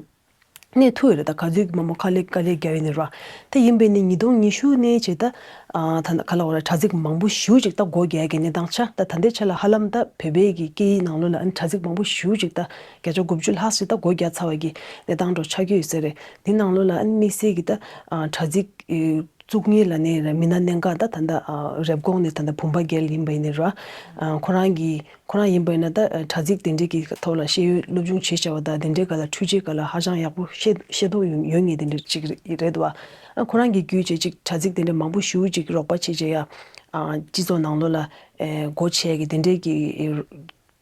གནས་ཐུབ་ཡོད་རེད། ད་ག་ཚོད་ཀྱི་མང་པོ་དཀའ་ལས་དཀའ་ལས་རྒྱག་ཡོད་ནི་ར། ད་ཡིན་པས་ནི་ཉིས་སྟོང་ཉི་ཤུ་ནས་བྱས་ད་ཨ་ད་ག་ལ་བ་ར་དྲ་ཚིགས་མང་པོ་ཞེ་པོ་ཅིག་ད་སྒོ་རྒྱག་གི་གནས་སྟངས་ཆགས། ད་ད་ལྟའི་ཆ་ལ་ཧ་ལམ་ད་བོད་པའི་གི་སྐད་ཡིག་ནང་ལོགས་ལ་ཨ་ནི་དྲ་ཚིགས་མང་པོ་ཞེ་པོ་ཅིག་ད་བརྒྱ་ཆ་དགུ་བཅུ་ལྷག་ཅིག་ད་སྒོ་རྒྱག་ཚར་བ་གི་གནས་སྟངས་འདྲ་ཆགས་ཀྱི་ཡོད་ས་རེད། དེ་ནང་ལོགས་ལ་ཨ་ནི་དམིགས་བསལ་གྱི་ད་ཨ་དྲ་ཚིགས་ཨེ་བཙུགས་མཁན་ལ་ནི་མི་སྣ་གནད་འགག་ད་ད་ལྟ་ཨ་རེབ་གོང་ནས་ད་ལྟ་བུམ་པ་རྒྱལ་ཡིན་པ་ཡིན་ནི་ར། ཨ་ཁོ་རང་གི་ཁོ་རང་ཡིན་པ་ཡིན་ན་ད་ཨ་དྲ་ཚིགས་དེ་འདྲའི་གི་ཐོག་ལ་ཤེས་ཡོན་སློབ་སྦྱོང་བྱེད་བྱ་བ་དང་། དེ་འདྲའི་སྒང་ལ་འཕྲུལ་ཆས་སྒང་ལ་ཧ་ཅང་ཡག་པོ་ཤེས་ཤེས་རྟོགས་ཡོད་ཡོད་མཁན་དེ་འདྲ་ཅིག་རེད་རེད་འདུག་བ། ཨ་ཁོ་རང་གི་བརྒྱུད་བྱས་ཅིག་དྲ་ཚིགས་དེ་འདྲ་མང་པོ་ཞེ་པོ་ཅིག་རོགས་པ་བྱེད་བྱས་ཡ། ཨ་སྤྱི་ཚོགས་ནང་ལོགས་ལ་ཨེ་སྒོ་ཕྱེ་གི་དེ་འདྲའི་གི་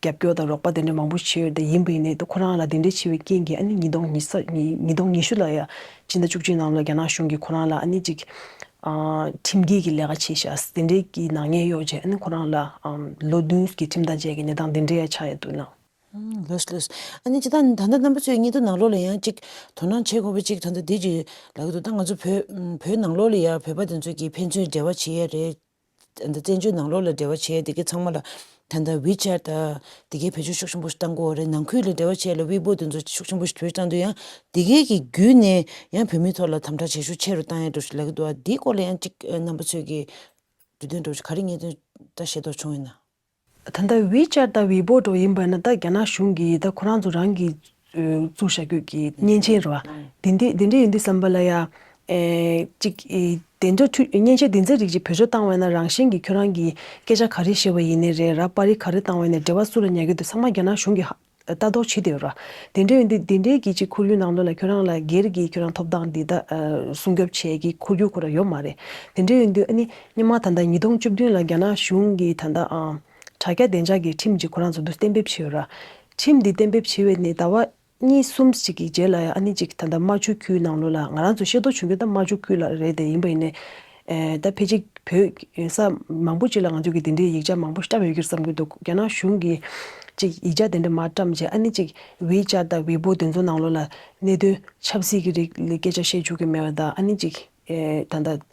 རྒྱབ་སྐྱོར་དང་རོགས་པ་དེ་འདྲ་མང་པོ་བྱས་ཡོད། དེ་ཡིན་པ་ཡིན་ནའི་ད་ཁོ་རང་ལ་དེ་འདྲའི་བྱས་པའི་རྐྱེན་གྱིས་ཨ་ནི་ཉིས་སྟོང་ཉི་ཤུ་ཉིས་ཉིས་སྟོང་ཉི་ཤུ་ལ་ཡ་སྤྱི་ཟླ་བཅུ་གཅིག་ནང་ལ་རྒྱ་ནག་གཞུང་གིས་ཁོ་རང་ལ་ཨ་ནི་ཅིག་ཨ་ཁྲིམས་འགལ་གྱི་ལས་ཀ་བྱས་ཤག་དེ་འདྲའི་གི་ནག་ཉེས་གཡོགས་བྱས། ཨ་ནི་ཁོ་རང་ལ་ཨམ་ལོ་བདུན་གྱི་ཁྲིམས་ཐག་བཅད་ཀྱི་གནས་སྟངས་དེ་འདྲའི་ཡ་ཆགས་ཡོད་འདུག་ལགས། ཨང་། ལགས་ལགས། ཨ་ནི་སྤྱིར་བཏང་ད་ལྟ་རྣམ་པ་ཚོའི་སྙན་ཐོ་ནང་ལོགས་ལ་ཡང་ཅིག་དོ་སྣང་བྱེད་དགོས་པ་ཅིག་ད་ལྟ་འདི་ཅིག་ལབ་ཀྱི་འདུག་ད་ང་ཚོ་བོད་བོད་ནང་ལོགས་ལ་ཡ་བོད་པ་དེ་ཚོ་གིས་ཕན་ཚུན་འབྲེལ་བ་བྱེད་ཡ་རེད། ད་བཙན་བྱོལ་ནང་ལོགས་ལ་འབྲེལ་བ་བྱེད་ཡ་དེ་གའི་ཚང་མ་ལ་ད་ལྟ་ཝི་ཆེ་ཊི་ད་དེ་གའི་བེད་སྤྱོད་ཤུགས་ཆེན་པོ་ཞིག་བཏང་དགོས་རེད། ནང་ཁུལ་ལ་འབྲེལ་བ་བྱེད་ཡ་ལ་ཝི་པོ་དེ་ཚོ་ཤུགས་ཆེན་པོ་ཞིག་བེད་སྤྱོད་བཏང་དུས་ཡང་དེ་གའི་གི་བརྒྱུད་ནས་ཡང་བོད་མིའི་ཐོག་ལ་དམ་དྲག་བྱེད་ཤུགས་ཆེ་རུ་བཏང་ཡ་འདྲ་ཞིག་ལབ་ཀྱི་འདུག་ཨ་འདིའི་སྐོར་ལ་ཡང་ཅིག་རྣམ་པ་ཚོས་ཀྱི་ བརྗོད་དོན་འདྲ་བོ་ཞིག་ག་རེ་ངེས་དོན་ད་ཤེས་རྟོགས་བྱུང་ཡོད་ན། ད་ལྟ་ཝི་ཅེཊ་དང་ཝི་བོ་འདྲ་བོ་ཡིན་པ་ན་ད་རྒྱ་ནག་གཞུང་གིས་ད་ཁོ་རང་ཚོ་རང་གི་ཨ་བཙུགས་བཞག་རྒྱུ་གི་མཉེན་ཆས་རེད་བ། དེ་འདྲ་དེ་འདྲ་ཡིན་དུས་ཙམ་པ་ལ་ཡ། ཨེ་གཅིག་ཨེ་དེ་འདྲ་མཐུད་མཉེན་ཆས་དེ་ཚོ་རིགས་ཅིག་བེད་སྤྱོད་བཏང་བ་ཡིན་ན་རང་བཞིན་གྱིས་ཁྱོད་རང་གིས་སྐད་ཆ་ག་རེ་བཤད་པ་ཡིན་ནའི་རེད་ར། པར་རིས་ག་རེ་བཏང་བ་ཡིན་ནའི་འབྲེལ་བ་སུ་ལ་ཉར་གྱི་འདུག་ཚང་མ་རྒྱ་ནག་གཞུང་གིས་ཧ་ལྟ་རྟོག་བྱེད་བསྡད་ཡོད་ར། དེ་འདྲ་ཡིན་དུས་དེ་འདྲའི་གི་ཅིག་ཁོར་ཡུག་ནང་ལོགས་ལ་ཁྱོད་རང་ལ་སྒེར་གྱི་ཁྱོད་རང་ཐོབ་ཐང་འདི་ད་ཨ་སྲུང་སྐྱོབ་བྱེད་ཀྱི་ཁོར་ཡུག་ཁོ་རང་ཡོད་མ་རེད། དེ་འདྲ་ཡིན་དུས་ཨ་ནི་སྔོན་མ་ད་ལྟ་ཉིས་སྟོང་བཅུ་བདུན་ལ་རྒྱ་ནག་གཞུང་གིས་ད་ལྟ་ཨ་དྲ་རྒྱ་བདེ་འཇགས་ཀྱི་ཁྲིམས་ཅིག་ཁོ་རང་ཚོ་འདུ་གཏན་འབེབས་བྱས་ཡོད་ར། ཁྲིམས་འདི་གཏན་འབེབས་བྱས་པའི་ནས་ཟླ་བ་གཉིས་གསུམ་ཅིག་གི་རྗེས་ལ་ཡང་ཨ་ནི་ཅིག་ད་ལྟ་རྨ་ཆུ་ཁུལ་ནང་ལོགས་ལ་ང་རང་ཚོ་ཤེས་རྟོགས་བྱུང་རྒྱུ་ད་རྨ་ཆུ་ཁུལ་ལ་རེད་དེ། ཡིན་པ་ཡིན་ནའི་ཨེ་ད་ཕལ་ཆེར་བོད་ས་མང་པོ་ཅིག་ལ་ང་ཚོ་གི་དེ་འདྲའི་ཡིག་ཆ་མང་པོ་ཞིག་བཀྲམ་ཡོད་ཀྱི་རེད་བསམ་གྱི་འདུག་རྒྱ་ནག་གཞུང་གིས་ཅིག་ཡིག་ཆ་དེ་འདྲ་མར་བཀྲམ་བྱས་ཨ་ནི་ཅིག་ཝི་ཅེཊ་དང་ཝི་བོ་དེ་ཚོ་ནང་ལོགས་ལ་གནད་དོན་ཆབ་སྲིད་ཀྱི་རིགས་ལ་སྐད་ཆ་བཤད་བཅུག་གི་མེད་པ་དང་། ཨ་ནི་ཅིག་ཨེ་ད་ལྟ་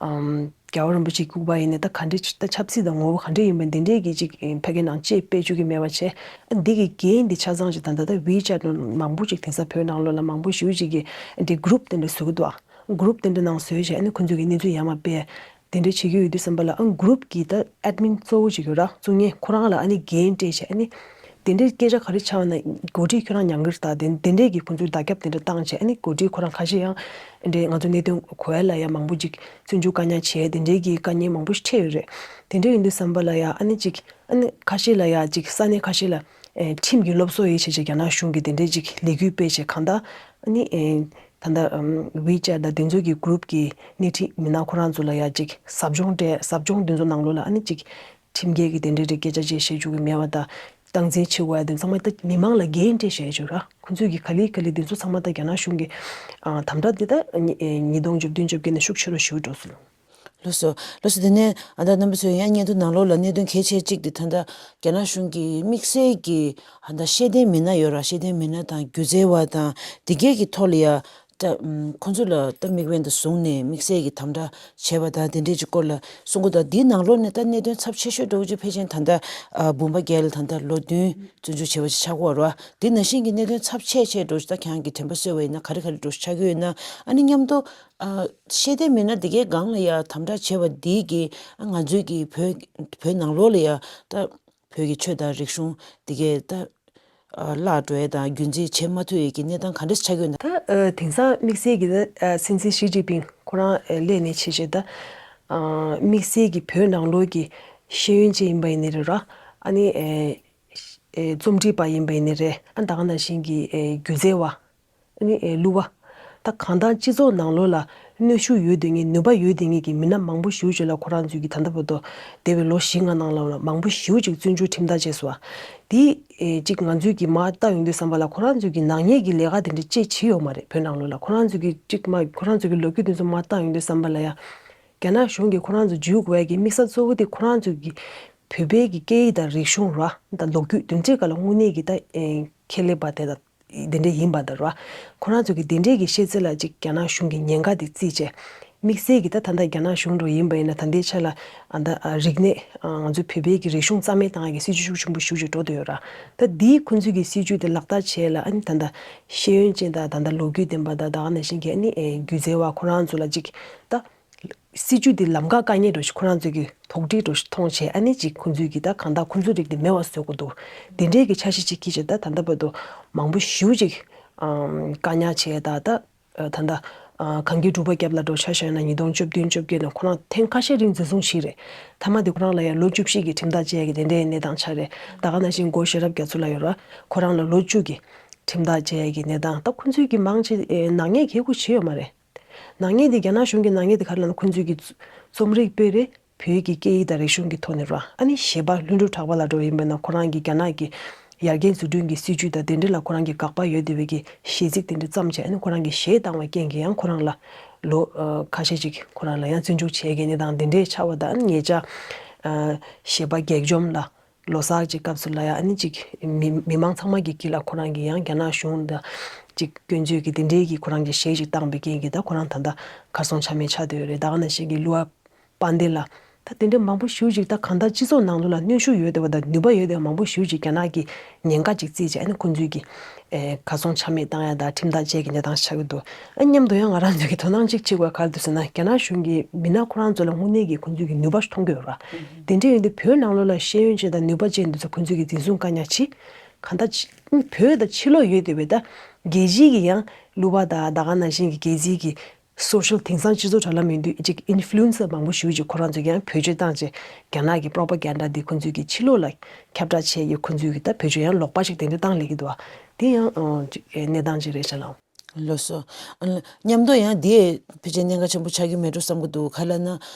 ཨམ་རྒྱལ་བ་རིན་པོ་ཆེ་སྐུ་པར་ཡིན་ནའི་ད་ག་འདྲའི་ད་ཆབ་སྲིད་དང་ངོ་བོ་ག་འདྲ་ཡིན་པ་འདི་འདྲའི་གི་ཅིག་ཨེ་ཕ་གི་ནང་ཅེས་སྤེལ་བཅུག་གི་མེད་པ་བྱས། ཨ་འདི་གི་འགན་འདི་ཆ་ཚང་ཅིག་ད་ལྟ་ད་ཝི་ཅེཊ་ནང་མང་པོ་ཅིག་དེང་སང་བོད་ནང་ལོགས་ལ་མང་པོ་ཞེ་པོ་ཅིག་གིས་འདི་གུ་རུབ་དེ་འདྲ་བཟོ་གི་འདུག་ཨ། གུ་རུབ་དེ་འདྲ་ནང་བཟོས་བྱས་ཨ་ནི་ཁོ་ཚོས་ཀྱི་གནས་ཚུལ་ཡར་མར་སྤེལ། དེ་འདྲ་བྱེད་ཀྱི་ཡོད་དུས་ཙམ་པ་ལ་ཨ་གུ་རུབ་ཀྱི་ད་ཨེཌ་མིན་གཙོ་བོ་ཅིག་ཡོད་ར། བཙུགས་མཁན་ཁོ་རང་ལ་ཨ་ནི་འགན་སྤྲད་བྱས་ཨ་ནི་དེ་འདྲའི་སྐད་ཆ་ག་རེ་ཆགས་ན་འགོ་ཁྲིད་ཁྱོད་རང་ཉན་གི་རེད་ད། དེ་དེ་འདྲའི་གི་ཁོ་ཚོས་བརྡ་ཁྱབ་དེ་འདྲ་བཏང་བྱས་ཨ་ནི་འགོ་ཁྲིད་ཁོ་རང་ཁ་ཤས་ཡང་འདྲའི་ང་ཚོ་གནད་དོན་གོ་ཡ་ལ་ཡ་མང་པོ་ཅིག་བཙོན་འཇུག་བཀག་ཉར་བྱས་དེ་འདྲའི་གི་དཀའ་ངལ་མང་པོ་ཞིག་འཕྲད་ཡོད་རེད། དེ་འདྲ་ཡིན་དུས་ཙམ་པ་ལ་ཡ་ཨ་ནི་ཅིག་ཨ་ནི་ཁ་ཤས་ལ་ཡ་ཅིག་ས་གནས་ཁ་ཤས་ལ་ཨེ་ཁྲིམས་ཀྱི་སློབ་གསོ་ཡི་བྱས་བྱས་རྒྱ་ནག་གཞུང་གིས་དེ་འདྲའི་ཅིག་ལས་འགུལ་སྤེལ་བྱས་གང་ལྟར་ཨ་ནི་ཨེ་ད་ལྟ་ཝི་ཅེཊ་དང་དེ་ཚོ་གི་གུ་རུབ་ཀྱི་སྣེ་ཁྲིད་མི་སྣ་ཁོ་རང་ཚོ་ལ་ཡ་ཅིག་ཟབ་སྦྱོང་སྤྲད། ཟབ་སྦྱོང་དེ་ཚོ་ནང་ལོགས་ལ་ཨ་ནི་ཅིག་ཁྲིམས་འགལ་གྱི་དེ་འདྲའི་རིགས་སྐད་ཆ་ཅིག་བཤད་བཅུག་གི་མེད་པ་དང་། སྟངས་འཛིན་བྱེད་དགོས་ཡ་དེ་ཚང་མ་ད་མི་མང་ལ་འགན་སྤྲད་བཞག་ཡོད་ར། ཁོ་ཚོས་ཀྱི་ག་ལེ་ག་ལེ་དེ་ཚོ་ཚང་མ་ད་རྒྱ་ནག་གཞུང་གི་ཨ་དམ་དྲག་དེ་ད་ཉི་ཨེ་ཉིས་སྟོང་བཅུ་བདུན་བཅོ་བརྒྱད་ནས་ཤུགས་ཆེ་རུ་ཞེ་པོ་འགྲོ་སོང་། ལགས་སོ། ལགས་སོ། དེ་ནས་ཨ་ད་རྣམ་པ་ཚོས་ཡང་སྙན་ཐོ་ནང་ལོགས་ལ་གནད་དོན་གལ་ཆེ་གཅིག་དེ་ད་ལྟ་རྒྱ་ནག་གཞུང་གིས་དམིགས་བསལ་གྱི་ཨ་ད་ཤེས་ལྡན་མི་སྣ་ཡོད་ར། ཤེས་ལྡན་མི་སྣ་དང་སྒྱུ་རྩལ་བ་དང་དེ་གས་ཀྱི་ཐོག་ལ་ཡ་ད་ཁོ་ཚོ་ལ་ད་དམིགས་འབེན་དུ་བཟུང་ནས་དམིགས་བསལ་གྱི་དམ་དྲག་བྱས་པ་དང་དེ་འདྲས་ཀྱི་སྐོར་ལ་གསུང་གི་འདུག་དེའི་ནང་ལོགས་ནས་ད་གནད་དོན་ཚབས་ཆེ་ཤོས་འདྲ་བོ་ཅིག་ཕལ་ཆེར་ད་ལྟ་ཨ་འབུམ་པ་རྒྱལ་ད་ལྟ་ལོ་བདུན་བཙོན་འཇུག་བྱས་པ་ཅིག་ཆགས་ཀྱི་ཡོད་རེད་བ། དེ་ནང་བཞིན་གྱི་གནད་དོན་ཚབས་ཆེ་ཆེ་འདྲ་བོ་ཅིག་ད་ཁྱེད་རང་གིས་དྲན་པ་གསོས་པ་ཡིན་ན་ག་རེ་ག་རེ་འདྲ་བོ་ཅིག་ཆགས་ཀྱི་ཡོད་ན། ཨ་ནི་མཉམ་དུ་ཨ་ཤེས་ལྡན་མི་སྣ་དེ་གའི་སྒང་ལ་ཡ་དམ་དྲག་བྱས་པ་འདི་གིས་ཨ་ང་ཚོའི་གི་བོད་བོད་ནང་ལོགས་ལ་ཡ་ད་བོད་ཀྱི་ཆོས་དང་རིག་གཞུང་དེ་གའི་ད་ཨ་བརླག་འགྲོ་ཡ་དང་རྒྱུན་འཛིན་བྱེད་མ་ཐུབ་ཡ་གི་གནས་སྟངས་ག་འདྲ་ཆགས་ཀྱི་ཡོད་ན། ད་ཨ་དེང་སང་དམིགས་བསལ་གྱི་ད་ཨ་སྲིད་འཛིན་ཞི་ཅིན་ཕིང་ཁོ་རང་ཨ་སླེབས་ནས་བྱས་བྱས་ད་ཨ་དམིགས་བསལ་གྱི་བོད་ནང་ལོགས་ཀྱི་ཤེས་ཡོན་ཅན་ཡིན་པ་ཡིན་ནའི་རེད་ར། ཨ་ནི་ཨ་ཨེ་རྩོམ་སྒྲིག་པ་ཡིན་པ་ཡིན་ནའི་རེད། ཨ་ད་ག་ནང་བཞིན་གྱི་ཨེ་སྒྱུ་རྩལ་བ། ཨ་ནི་ཨེ་གླུ་བ། ད་གང་ལྟར་སྤྱི་ཚོགས་ནང་ལོགས་ལ་གནོན་ཤུགས་ཡོད་བསྡད་མཁན་ནུས་པ་ཡོད་བསྡད་མཁན་གྱི་མི་སྣ་མང་པོ་ཞེ་པོ་ཅིག་ལ་ཁོ་རང་ཚོས་ཀྱི་ད་ལྟ་བར་དུ་འདས་པའི་ལོ་བཞི་ལྔ་ནང་ལ་མང་པོ་ཞེ་པོ་ཅིག་བཙོན་འཇུག་ཁྲིམས་ཐག་བཅད་སོང་བ། དེ་ཨེ་གཅིག་ང་ཚོས་ཀྱི་མར་བལྟ་ཡོང་དུས་ཙམ་པ་ལ་ཁོ་རང་ཚོས་ཀྱི་ནག་ཉེས་ཀྱི་ལས་ཀ་དེ་འདྲ་ཅིག་བྱས་ཡོད་མ་རེད། བོད་ནང་ལོགས་ལ་ཁོ་རང་ཚོས་ཀྱི་གཅིག་མ་ཁོ་རང་ཚོས་ཀྱི་ལོ་རྒྱུས་དེ་ཚོ་མར་བལྟ་ཡོང་དུས་ཙམ་པ་ལ་ཡ། རྒྱ་ནག་གཞུང་གིས་ཁོ་རང་ཚོ་འཇུས་དགོས་ཡ་གི་དམིགས་ས་གཙོ་བོ་དེ་ཁོ་རང་ཚོ་གི་བོད་པའི་གི་སྐད་ཡིག་དང་རིག་གཞུང་ར་དང་ལོ་རྒྱུས་དེ་འདྲའི་སྒང་ལ་དངོས་གནས་ཀྱི་ད་ཨེ་ཁྱད་ལས་པ་དེ་དང་དེ་འདྲ་ཡིན་པ་དང་ར། ཁོ་རང་ཚོ་གི་དེ་འདྲའི་གི་ཤེས་ཚད་ལ་ཅིག་རྒྱ་ནག་གཞུང་གི་ཉེན་ཁ་དེ་བརྩིས་བྱས། དམིགས་བསལ་གྱི་ད་ད་ལྟ་རྒྱ་ནག་གཞུང་འདྲ་ཡིན་པ་ཡིན་ན་ད་ལྟའི་ཆ་ལ་ཨ་ད་ཨ་རིག་གནས་ཨ་ང་ཚོའི་བོད་པའི་གི་རིག་གཞུང་རྩ་མེད་བཏང་ཡ་གི་སྲིད་ཇུས་ཤུགས་ཆེན་པོ་ཞེ་པོ་ཅིག་འགྲོ་བསྡད་ཡོད་ར། ད་འདིའི་ཁོ་ཚོའི་གི་སྲིད་ཇུས་དེ་ལག་བསྟར་བྱས་ལ་ཨ་ནི་ད་ལྟ་ཤེས་ཡོན་ཅན་དང་ད་ལྟ་ལོ་རྒྱུས་ལྡན་པ་དང་ད་ག་ནང་བཞིན་གྱི་ཨ་ནི་ཨེ་སྒྱུ་རྩལ་བ་ཁོ་རང་ཚོ་ལ་ཅིག་ད། སྲིད་ཇུས་འདི་ལམ་ཁ་དཀའ་ངལ་འདྲ་ཞིག་ཁོ་རང་ཚོས་ཀྱི་དོགས་འདྲི་འདྲ་ཞིག་མཐོང་བྱས་ཨ་ནི་ཅིག་ཁོ་ཚོས་ཀྱི་ད་གང་ལྟར་ཁོ་ཚོའི་རིགས་དེ་མེད་པ་བཟོ་དགོས་འདུག་དེ་འདྲའི་གི་འཆར་གཞི་ཅིག་འཁྱེར་བྱས་ད་ད་ལྟ་བར་དུ་མང་པོ་ཞེ་པོ་ཅིག་ཨམ་བཀག་ཉར་བྱས་ད་ད་ད་ལྟ་ཨ་གངས་སྐྱིད་འབྲུག་པ་རྒྱབ་ལ་འགྲོ་ཆ་བཞག་ན་ཉིས་སྟོང་བཅུ་བདུན་བཅོ་བརྒྱད་ནས་ཁོ་རང་ཐེངས་ཁ་ཤས་རིང་འཛིན་བཟུང་བྱས་རེད། མཐའ་མ་དེ་ཁོ་རང་ལ་ཡང་ལོ་བཅུ་བཞི་གི་ཁྲིམས་ཐག་བཅད་ཡ་གི་དེ་འདྲའི་གནས་སྟངས་ཆགས་རེད། ད་ག་ནང་བཞིན་སྒོ་ཤེས་རབ་རྒྱ་མཚོ་ལགས་ཡོད་ར། ཁོ་རང་ལ་ལོ་བཅུ་གི་ཁྲིམས་ཐག་བཅད་ཡ་གི་གནས་སྟངས། ད་ཁོ་ཚོས་ཀྱི་མང་ཆེ་ཨེ་ནག་ཉེས་གལ་ཁུ་བྱས་ཡོད་མ་རེད། ནག་ཉེས་དེ་རྒྱ་ནག་གཞུང་གི་ནག་ཉེས་དེ་ག་རེ་ལབ་ན་ཁོ་ཚོས་ཀྱི་རྩོམ་རིག་སྤེལ་རེས་བོད་ཀྱི་སྐད་ཡིག་དང་རིག་གཞུང་གི་ཐོག་ནས་ར། ཨ་ནི་གཞས་པ་ལྷུན་གྲུབ་གྲགས་པ་ལགས་འདྲ་བོ་ཡིན་པ་ན་ཁོ་རང་གིས་རྒྱ་ནག་གི་ཡར་རྒྱས་འཛུགས་སྐྲུན་གྱི་སྲིད་ཇུས་དང་དེ་འདྲ་ལ་ཁོ་རང་གི་དགག་པ་ཡོད་བསྡད་པའི་གི་གཞས་ཚིག་དེ་འདྲ་བརྩམས་བྱས་ཨ་ནི་ཁོ་རང་གིས་གཞས་བཏང་བའི་རྐྱེན་གྱིས་ཡང་ཁོ་རང་ལ་ལོ་ཨ་ཁ་ཤས་ཅིག་ཁོ་རང་ལ་ཡང་བཙོན་འཇུག་བྱས་མཁན་དང་དེ་འདྲའི་ཆགས་པ་དང་ཉེ་ཆར་ཨ་གཞས་པ་གེགས་འཇོམས་ལགས། ལོ་གསར་གྱི་སྐབས་སུ་ལ་ཡང་ཨ་ནི་ཅིག་མི་མི་མང་ཚང་མ་གི་དཀྱིལ་ལ་ཁོ་རང་གིས་ཡང་རྒྱ་ནག་གཞུང་དང་ཅིག་སྐྱོན་བརྗོད་ཀྱི་དེ་འདྲའི་གི་ཁོ་རང་གི་གཞས་ཅིག་བཏང་བའི་རྐྱེན་གྱིས་ད་ཁོ་རང་ད་ལྟ་གར་སོང་ཆ་མེད་ཆགས་བསྡད་ཡོད་རེད། ད་ག་ནང་བཞིན་གྱི་གླུ་བ་དཔལ་ལྡན་ལགས་ད་ ད་དེ་འདྲའི་མང་པོ་ཞེ་པོ་ཅིག་ད་གང་ལྟར་སྤྱི་ཚོགས་ནང་ལོགས་ལ་གནོན་ཤུགས་ཡོད་བསྡད་པ་དང་ནུས་པ་ཡོད་བསྡད་པ་མང་པོ་ཞེ་པོ་ཅིག་རྒྱ་ནག་གིས་ཉེན་ཁ་ཅིག་བརྩིས་བྱས། ཨ་ནི་ཁོང་ཚོས་ཀྱི་ཨེ་གར་སོང་ཆ་མེད་བཏང་ཡ་དང་ཁྲིམས་ཐག་བཅད་ཀྱི་གནས་སྟངས་ཆགས་ཀྱི་འདུག་ཨ་མཉམ་དུ་ཡང་ང་རང་ཚོས་ཀྱི་དོ་སྣང་ཅིག་བྱེད་དགོས་ག་རེ་འདུག་ཟེར་ན། རྒྱ་ནག་གཞུང་གིས་མི་སྣ་ཁོ་རང་ཚོ་ལ་དངོས་གནས་ཀྱི་ཁོང་ཚོས་ཀྱི་ནུས་པ་ཞིག་མཐོང་གི་ཡོད་ར། དེ་འདྲ་ཡིན་དུས་བོད་ནང་ལོགས་ལ་ཤེས་ཡོན་ཅན་དང་ནུས་པ་ཅན་འདི་ཚོ་ཁོང་ཚོས་ཀྱི་འཛིན་བཟུང་བཀག་ཉར་བྱེད། གང་ལྟར་ཕྱི་བོད་དང་ཕྱི་ལོགས་ཡོད་བསྡད་པའི་ད་རྒྱལ་སྤྱིའི་གི་ཡང་གླུ་པ་དང་ད་ག་ནང་བཞིན་གྱི་རྒྱལ་སྤྱིའི་གི་སོ་ཤལ་དེང་སང་སྤྱི་ཚོགས་དྲ་ལམ་ཡིན་དུས་ཅིག་ཨིན་ཕུ་ལུ་ཨེན་སར་མང་པོ་ཞེ་པོ་ཅིག་ཁོ་རང་ཚོས་ཀྱང་བེད་སྤྱོད་བཏང་བྱས་རྒྱ་ནག་གི་པོ་རོ་པ་གན་ཌ་འདི་ཁོ་ཚོས་ཀྱི་ཕྱི་ལོགས་ལ་ཁྱབ་བསྒྲགས་བྱས་ཀྱི་ཁོ་ཚོས་ཀྱི་ད་བེད་སྤྱོད་ཡང་ལོག་པ་ཞིག་དེ་འདྲ་བཏང་ལས་ཀྱི་འདུག་བ། དེ་ཡང་ཨ་ཅིག་ཨེ་གནས་སྟངས་ཅིག་རེད་ཤག་ལགས། ལགས་སོ། ཨ་མཉམ་དུ་ཡང་འདི་ཕལ་ཆེར་གནད་འགག་ཆེན་པོ་ཆགས་ཀྱི་མེད་འགྲོ་བསམ་གྱི་འདུག་ག་ལབ་ན།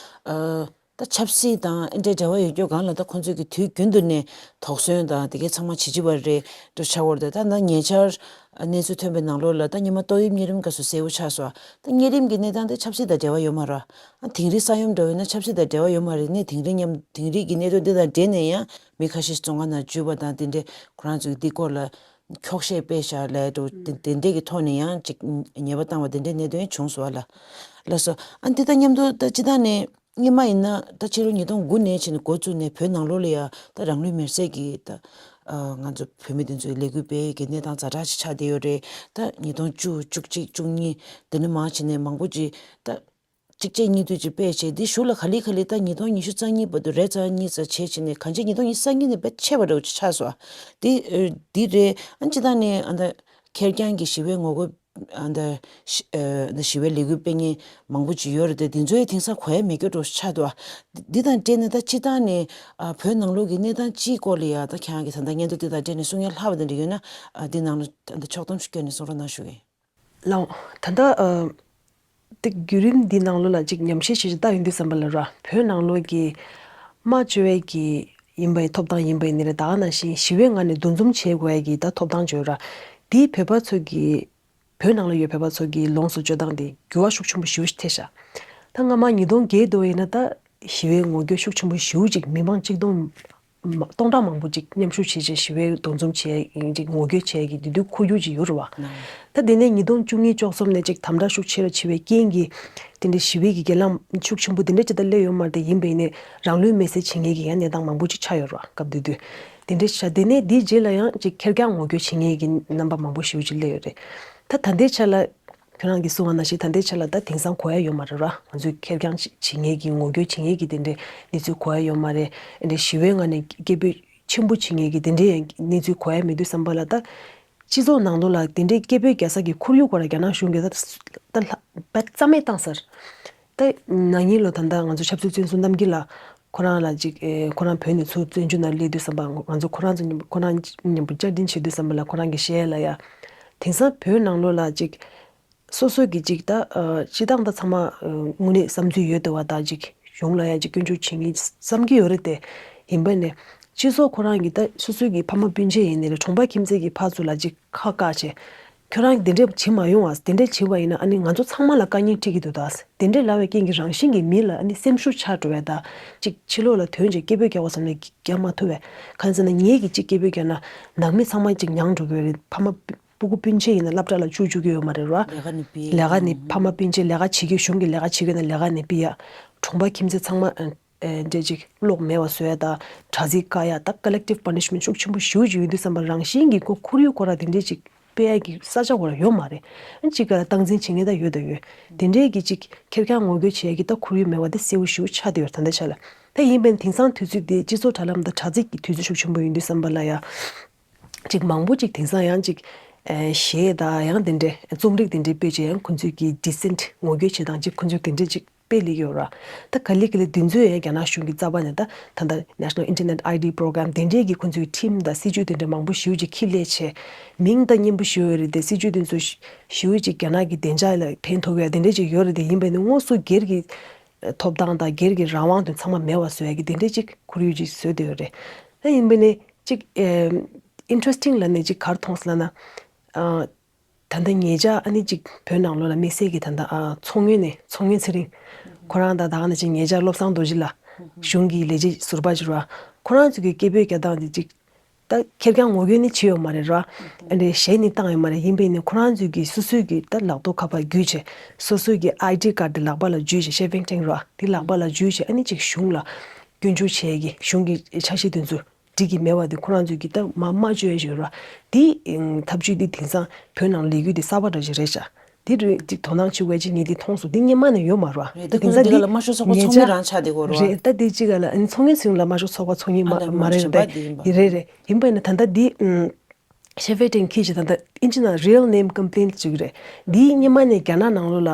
ཨ་ད་ཆབ་སྲིད་དང་ཨེ་འདྲའི་འབྲེལ་བ་ཡོད་རྒྱུ་སྒང་ལ་ད་ཁོང་ཚོས་ཀྱི་དུས་རྒྱུན་དུ་ནས་དོགས་ཟོན་དང་དེ་གའི་ཚང་མ་བྱེད་ཀྱི་བ་རེད་འགྲོ་ཆགས་ཡོད་རེད། ད་ད་ཉེ་ཆར་གནས་ཚུལ་ཐོན་པའི་ནང་ལོགས་ལ་ད་སྔོན་མ་ཏོག་དབྱིབས་གཉན་རིམས་སྐབས་སུ་གསལ་པོ་ཆགས་སོང་། ད་གཉན་རིམས་ཀྱི་གནས་སྟངས་དེ་ཆབ་སྲིད་དང་འབྲེལ་བ་ཡོད་མ་རེད། ཨ་དིང་རི་ས་ཡོམ་འདྲ་བོ་ཡིན་ན་ཆབ་སྲིད་དང་འབྲེལ་བ་ཡོད་མ་རེད། ནས་དིང་རི་མཉམ་དིང་རི་གི་གནད་དོན་འདི་དང་འབྲེལ་ནས་ཡང་མི་ཁ་ཤས་བཙོན་ཁང་ནང་འཇུས་པ་དང་དེ་འདྲའི་ཁོ་རང་ཚོས་འདི་སྐོར་ལ་འཁྱོག་བཤད་སྤེལ་བཞག་ལས་འགྲོ་དེ་དེ་འདྲའི་གི་ཐོག་ནས་ཡང་ཅིག་ཉེས་པ་བཏང་བ་དེ་འདྲའི་གནད་དོན་བྱུང་སོང་བ་ལ། ལགས་སོ། ཨ་འདི་དང་མཉམ་དུ་ད་སྤྱི་བཏང་ནས་སྔོན་མ་ཡིན་ན་ད་ཕྱི་ལོ་ཉིས་སྟོང་དགུ་ནས་བྱས་ནས་འགོ་བཙུགས་ནས་བོད་ནང་ལོགས་ལ་ཡ་ད་རང་ལུས་མེར་སྲེག་གི་ད་ཨ་ང་ཚོ་བོད་མི་དེ་ཚོའི་ལས་འགུལ་སྤེལ་གི་གནས་སྟངས་ཛ་དྲག་ཅིག་ཆགས་བསྡད་ཡོད་རེད། ད་ཉིས་སྟོང་བཅུ་བཅུ་གཅིག་བཅུ་གཉིས་དེ་ནས་མར་བྱས་ནས་མང་པོ་ཅིག་ད་གཅིག་རྗེས་གཉིས་མཐུད་ཅིག་སྤེལ་བྱས་འདི་གཞུག་ལ་ག་ལེ་ག་ལེ་ད་ཉིས་སྟོང་ཉི་ཤུ་རྩ་གཉིས་བར་དུ་རེ་ཙམ་གཉིས་ཙམ་བྱས་བྱས་ནས་གང་ཅི་ཉིས་སྟོང་ཉི་ཤུ་རྩ་གཉིས་ནས་དཔེ་ཆེ་བ་འདྲ་བོ་ཅིག་ཆགས་སོང་། འདི་འདི་རེད། ཨ་སྤྱི་བཏང་ནས་ཨ་ད་ཁེར་རྐྱང་གི་ཞི་བའི་ངོ་རྒོལ་ཨ་ད་ཞི་ཨ་ད་ཞི་བའི་ལས་འགུལ་སྤེལ་མཁན་མང་པོ་ཅིག་ཡོད་རེད་དེ་འདི་ཚོའི་དེང་སང་གོ་ཡ་མེད་རྒྱུ་འདྲ་བོ་ཆགས་འདུག་འདི་དང་འབྲེལ་ནས་ད་སྤྱི་བཏང་ནས་ཨ་བོད་ནང་ལོགས་ཀྱི་གནས་སྟངས་སྤྱིའི་སྐོར་ལ་ཡ་ད་ཁྱེད་རང་གི་ད་ལྟ་སྙན་ཐོ་འདི་དང་འབྲེལ་ནས་གསུང་ཡ་ལྷག་པ་དེ་འདྲ་ཡོད་ན་ཨ་འདི་ནང་ལ་ད་ལྟ་ཕྱོགས་བསྡོམས་ཤིག་བསྐྱོན་ནས་གསུང་རོགས་གནང་ཞུ་གི་ཡིན། ལགས། ད་ལྟ་ཨ་ཏིག་བརྒྱུད་རིམ་འདི་ནང་ལོགས་ལ་ཅིག་ཉམས་ཞིབ་བྱེད་ཅིག་ལྟ་ཡོང་དུས་ཙམ་པ་ལ་ར་བོད་ནང་ལོགས་ཀྱི་སྨྲ་བརྗོད་པའི་གི་ཡིན་པའི་ཐོབ་ཐང་ཡིན་པའི་ནི་རེད། ད་ག་ནང་བཞིན་ཞི་བའི་ངང་ནས་འདུ་འཛོམས་བྱེད་དགོས་ཡ་གི་ད་ཐོབ་ཐང་བརྗོད་ར་འདི་བོད་པ་ཚོ་གི་བོད་ནང་ལ་ཡོད་བོད་པ་ཚོ་གི་ལོངས་སུ་སྤྱོད་སྟངས་འདི་འགྱུར་བ་ཤུགས་ཆེན་པོ་ཞེ་པོ་ཞིག་ཐེབས་ཤག་ད་སྔ་མ་ཉིས་སྟོང་བརྒྱད་དུ་ཡིན་ན་ད་ཞི་བའི་ངོ་རྒོལ་ཤུགས་ཆེན་པོ་ཞེ་པོ་ཅིག་མི་མང་གཅིག་སྟོང་མ་སྟོང་ཕྲག་མང་པོ་ཅིག་མཉམ་ཞུགས་བྱས་བྱས་ཞི་བའི་འདུ་འཛོམས་བྱས་ཡིན་ཅིག་ངོ་རྒོལ་བྱས་ཀྱི་དེ་དུས་ཁོར་ཡུག་ཅིག་ཡོད་རེད་བ། ད་དེ་ནས་ཉིས་སྟོང་བཅུ་གཉིས་བཅུ་གསུམ་ནས་ཅིག་དམ་དྲག་ཤུགས་ཆེ་རུ་ཕྱིན་པའི་རྐྱེན་གྱིས་དེ་འདྲའི་ཞི་བའི་གི་སྒེར་ལངས་ཤུགས་ཆེན་པོ་དེ་འདྲ་ཅིག་ད་སླེབས་ཡོད་མ་རེད། ཡིན་པས་ནས་རང་ལུས་མེར་སྲེག་བྱེད་མཁན་གྱི་ཡང་གནས་སྟངས་མང་པོ་ཅིག་ཆགས་ཡོད་རེད་བ། སྐབས་དེ་དུས་དེ་འདྲའི་ཆ་དེ་ནས་དེའི་རྗེས་ལ་ཡང་ཅིག་ཁེར་རྐྱང་ངོ་རྒོལ་བྱེད་མཁན་གྱི་རྣམ་པ་མང་པོ་ཞེ་པོ་ཅིག་སླེབས་ཡོད་རེད། ད་ད་ལྟའི་ཆ་ལ་ཁྱོད་རང་གིས་གསུངས་པ་ནང་བཞིན་ད་ལྟའི་ཆ་ལ་ད་དེང་སང་གོ་ཡ་ཡོད་མ་རེད་ར། ང་ཚོས་ཁེར་རྐྱང་བྱེད་མཁན་གྱི་ངོ་རྒོལ་བྱེད་མཁན་གྱི་དེ་འདྲའི་གནས་ཚུལ་གོ་ཡ་ཡོད་མ་རེད། དེ་འདྲའི་ཞི་བའི་ངང་ནས་སྐད་འབོད་ཆེན་པོ་བྱེད་མཁན་གྱི་དེ་འདྲའི་ཡང་གནས་ཚུལ་གོ་ཡ་མེད་དུས་ཙམ་པ་ལ་ད་སྤྱི་ཚོགས་ནང་ལོགས་ལ་དེ་འདྲའི་སྐད་འབོད་རྒྱག་ས་ཀྱི་ཁོར་ཡུག་སྐོར་ལ་རྒྱ་ནག་གཞུང་གིས་ད་ད་ལྷ་རྩ་མེད་བཏང་ཚར། ད་ན་ནིང་ལོ་ད་ལྟ་ང་ཚོ་ཆབ་སྲིད་བཙོན་ཟུར་རྣམ་རྒྱལ་ལགས་ཁོ་རང་ལ་ཅིག་ཨེ་ཁོ་རང་བོད་ནས་ཚུར་བཙོན་འཇུག་ནང་སླེབས་དུས་ཙམ་པ་ང་ཚོ་ཁོ་རང་ཚོ་མཉམ་ཁོ་རང་མཉམ་པོ་བཅར་འདྲི་བྱེད་དུས་ཙམ་པ་ལ་ཁོ་རང་གིས་བཤད་ཡ་ལ་ཡ། དེང་སང་བོད་ནང་ལོགས་ལ་ཅིག་སོ་སོ་གི་ཅིག་ད་ཨ་སྤྱི་བཏང་ད་ཚང་མ་ཨ་དངོས་གནས་བསམ་ཚུལ་ཡོད་བསྡད་པ་དང་ཅིག་གཞུང་ལ་ཡ་ཅིག་སྐྱོན་བརྗོད་བྱེད་མཁན་བསམ་གྱི་ཡོད་རེད་དེ། ཡིན་པ་ནས་སྤྱི་ཚོགས་ཁོ་རང་གི་ད་སོ་སོ་གི་ཕ་མ་སྤུན་མཆེད་ཡིན་ནའི་རེད། གྲོང་པ་ཁྱིམ་མཚེས་ཀྱི་ཕར་ཚུར་ལ་ཅིག་ཁ་བཀག་བྱས། ཁྱོད་རང་གིས་དེ་འདྲས་བྱེད་མ་ཡོང་ཨ། དེ་འདྲས་བྱེད་པ་ཡིན་ན་ཨ་ནི་ང་ཚོ་ཚང་མ་ལ་དཀའ་ངལ་འཕྲད་ཀྱི་འདུག་ད། དེ་འདྲས་ལབ་པའི་རྐྱེན་གྱིས་རང་བཞིན་གྱིས་མི་ལ་ཨ་ནི་སེམས་ཤུགས་ཆག་འགྲོ་བས་ད། ཅིག་ཕྱི་ལོགས་ལ་ཐོན་བྱས་སྐད་འབོད་རྒྱག་དགོས་བསམ་ནས་རྒྱག་མ་ཐུབ་པས། གང་ཡིན་ཟེར་ན་ངེད་ཀྱིས་ཅིག་སྐད་འབོད་རྒྱག་ན་ནང་མི་ཚང་མ་ཅིག་མྱངས་འགྲོ་གི་ཡོད་རེད། ཕ་མ་སྤུ་གུ་སྤུན་མཆེད་ཡིན་ན་སློབ་གྲྭ་ལ་བཅུག་བཅུག་གི་ཡོད་མ་རེད་ར། ལས་ཀ་ནི་ཕི་ལས་ཀ་ནི་ཕ་མ་སྤུན་མཆེད་ལས་ཀ་བྱེད་ཀྱི་གཞུང་གི་ལས་ཀ་བྱེད་ཀྱི་ཡོད་ན་ལས་ཀ་ནི་ཕི་ཡ། གྲོང་པ་ཁྱིམ་མཚེས་ཚང་མ་ཨ། ཨེ་འདྲས་ཅིག་གློག་མེད་པ་བཟོ་ཡ་དང་དྲག་རྩལ་བཀག་ཡ་དང་collective punishment ཤུགས་ཆེན་པོ་ཞེ་པོ་ཅིག་ཡོད་དུས་ཙམ་པ་རང་བཞིན་གྱིས་ཁོ་ཁོར་ཡུག་ཁོ་ར་དེ་འདྲས་ཅིག་སྤེལ་ཡ་གི་ས་ཆ་ཁོ་ར་ཡོད་མ་རེད། ཨ་གཅིག་ག་ལ་སྟངས་འཛིན་བྱེད་མཁན་ད་ཡོད་ད་ཡོད། དེ་འདྲས་ཀྱི་ཅིག་ཁེར་རྐྱང་ངོ་རྒོལ་བྱེད་ཡ་གི་ད་ཁོར་ཡུག་མེད་པ་དེ་གསལ་པོ་ཞེ་པོ་ཆགས་བསྡད་ཡོད་ད་ལྟའི་ཆ་ལ། ད་ཡིན་པས་ན་དེང་སང་དུས་ཚོད་དེ་སྤྱི་ཚོགས་དྲ་ལམ་དང་དྲ་ཚིགས་ཀྱི་དུས་ཚོད་ཤུགས་ཆེན་པོ་ཡིན་དུས་ཙམ་པ་ལ་ཡ། ཅིག་མང་པོ་ཅིག་དེང་སང་ཡང་ཅིག་ཨེ་གཞས་དང་ཡང་དེ་འདྲས་རྩོམ་རིག་དེ་འདྲས་སྤེལ་བྱས་ཡང་ཁོང་ཚོས་ཀྱི་dissent ངོ་རྒོལ་བྱེད་སྟངས་ཅིག་ཁོང་ཚོས་དེ་འདྲས་ཅིག་སྤེལ་ལེ་ཡོད་ར། ད་ག་ལེ་ག་ལེ་དེ་ཚོས་ཡང་རྒྱ་ནག་གཞུང་གི་རྩ་བ་ནས་ད་ད་ལྟ་National Internet I D Program དེ་འདྲས་ཀྱི་ཁོང་ཚོའི་ཁྲིམས་དང་སྲིད་ཇུས་དེ་འདྲས་མང་པོ་ཞེ་པོ་ཅིག་ཁྱེར་སླེབས་བྱས། མིང་ད་སྙན་པོ་ཞེ་པོ་ཡོད་རེད་དེ། སྲིད་ཇུས་དེ་ཚོ་ཞེ་པོ་ཅིག་རྒྱ་ནག་གི་བདེ་འཇགས་ལ་ཕན་ཐོགས་ཡ་དེ་འདྲས་ཅིག་ཡོད་རེད་དེ། ཡིན་པས་ནི་དངོས་སུ་སྒེར་གྱི་ཐོབ་ཐང་དང་སྒེར་གྱི་རང་དབང་དེ་ཚང་མ་མེད་པ་བཟོ་ཡ་གི་དེ་འདྲས་ཅིག་ཁོར་ཡུག་ཅིག་བཟོས་བསྡད་ཡོད་རེད། ད་ཡིན་པས་ནི་ཅིག་ཨེ་interesting ལབ་ནས་ཅིག་ག་རེ་མཐོང་སོང་ལབ་ན། ཨ། ད་ལྟ་ཉེ་ཆར་ཨ་ནི་ཅིག་བོད་ནང་ལོགས་ལ་དམིགས་བསལ་གྱི་ད་ལྟ་ཨ་མཚོ་སྔོན་ནས་མཚོ་སྔོན་ཚེ་རིང་། ཁོ་རང་དང་ད་ག་ནང་བཞིན་ཉེ་ཆར་བློ་བཟང་རྡོ་རྗེ་ལགས། གཞུང་གི་ལས་བྱེད་ཟུར་པ་ཅིག་རེད་བ། ཁོ་རང་ཚོ་གི་སྐད་འབོད་རྒྱག་སྟངས་དེ་ཅིག་ ད་ཁེར་རྐྱང་ངོ་རྒོལ་ནི་བྱས་ཡོད་མ་རེད་ར། ཨ་ནི་གཞས་ནི་བཏང་ཡོད་མ་རེད། ཡིན་པས་ནི་ཁོ་རང་ཚོས་ཀྱི་སོ་སོའི་གི་ད་ལག་ཐོག་ཁ་པར་བརྒྱུད་བྱས། སོ་སོའི་གི་ཨའི་ཌི་ཀར་དེ་ལག་པ་ལ་འཇུས་བྱས། ཤེ་ཕིང་ཊེང་ར་དེ་ལག་པ་ལ་འཇུས་བྱས། ཨ་ནི་ཅིག་གཞུང་ལ་སྐྱོན་བརྗོད་བྱས་ཀྱི། གཞུང་གི་འཆར་གཞི་དེ་ཚོ་འགྲིག་གི་མེད་པ་དེ་ཁོ་རང་ཚོས་ཀྱི་ད་མ་མ་བཅོས་ཡ་ཞིག་ར། དེ་ཐབས་ཇུས་དེ་དེང་སང་བོད་ནང་ལས་འགུལ་དེ་གསར་པ་འདྲ་ཞིག་རེད་ཤག་དེ་རེད། ཅིག་དོ་སྣང་བྱེད་དགོས་ཅིག་ངས་དེ་མཐོང་སོང་། དེ་སྔོན་མ་ནས་ཡོད་མ་རེད་བ། རེད། ད་དེ་དེང་ཁོ་ཚོ་སང་འདི་ག་དེ་ལ་དམར་ཤོག་ཚོགས་པ་ཚོགས་མི་རང་ཆགས་བསྡད་ཡོད་རེད་བ། རེད། ད་དེ་གཅིག་ག་ལ་ཨ་ནི་ཚོགས་མཁན་ཚོ་ལ་དམར་ཤོག་ཚོགས་པ་ཚོགས་མཁན་མ་ཨ་ལ་མ་མ་རེད་ཤོག་པ་ད། དེ་ཡིན་པ། ཡིན་རེད། རེད། ཡིན་པ་ཡིན་ན་ད་ལྟ་འདི་ཨུམ་ཤེ་ཕིང་ཊེང་ཁྱེད་ཀྱིས་ད་ལྟ་ཨིན་ཇི་ནང་real name complaint ཅིག་རེད། འདི་སྔོན་མ་ནས་རྒྱ་ནག་ནང་ལོགས་ལ་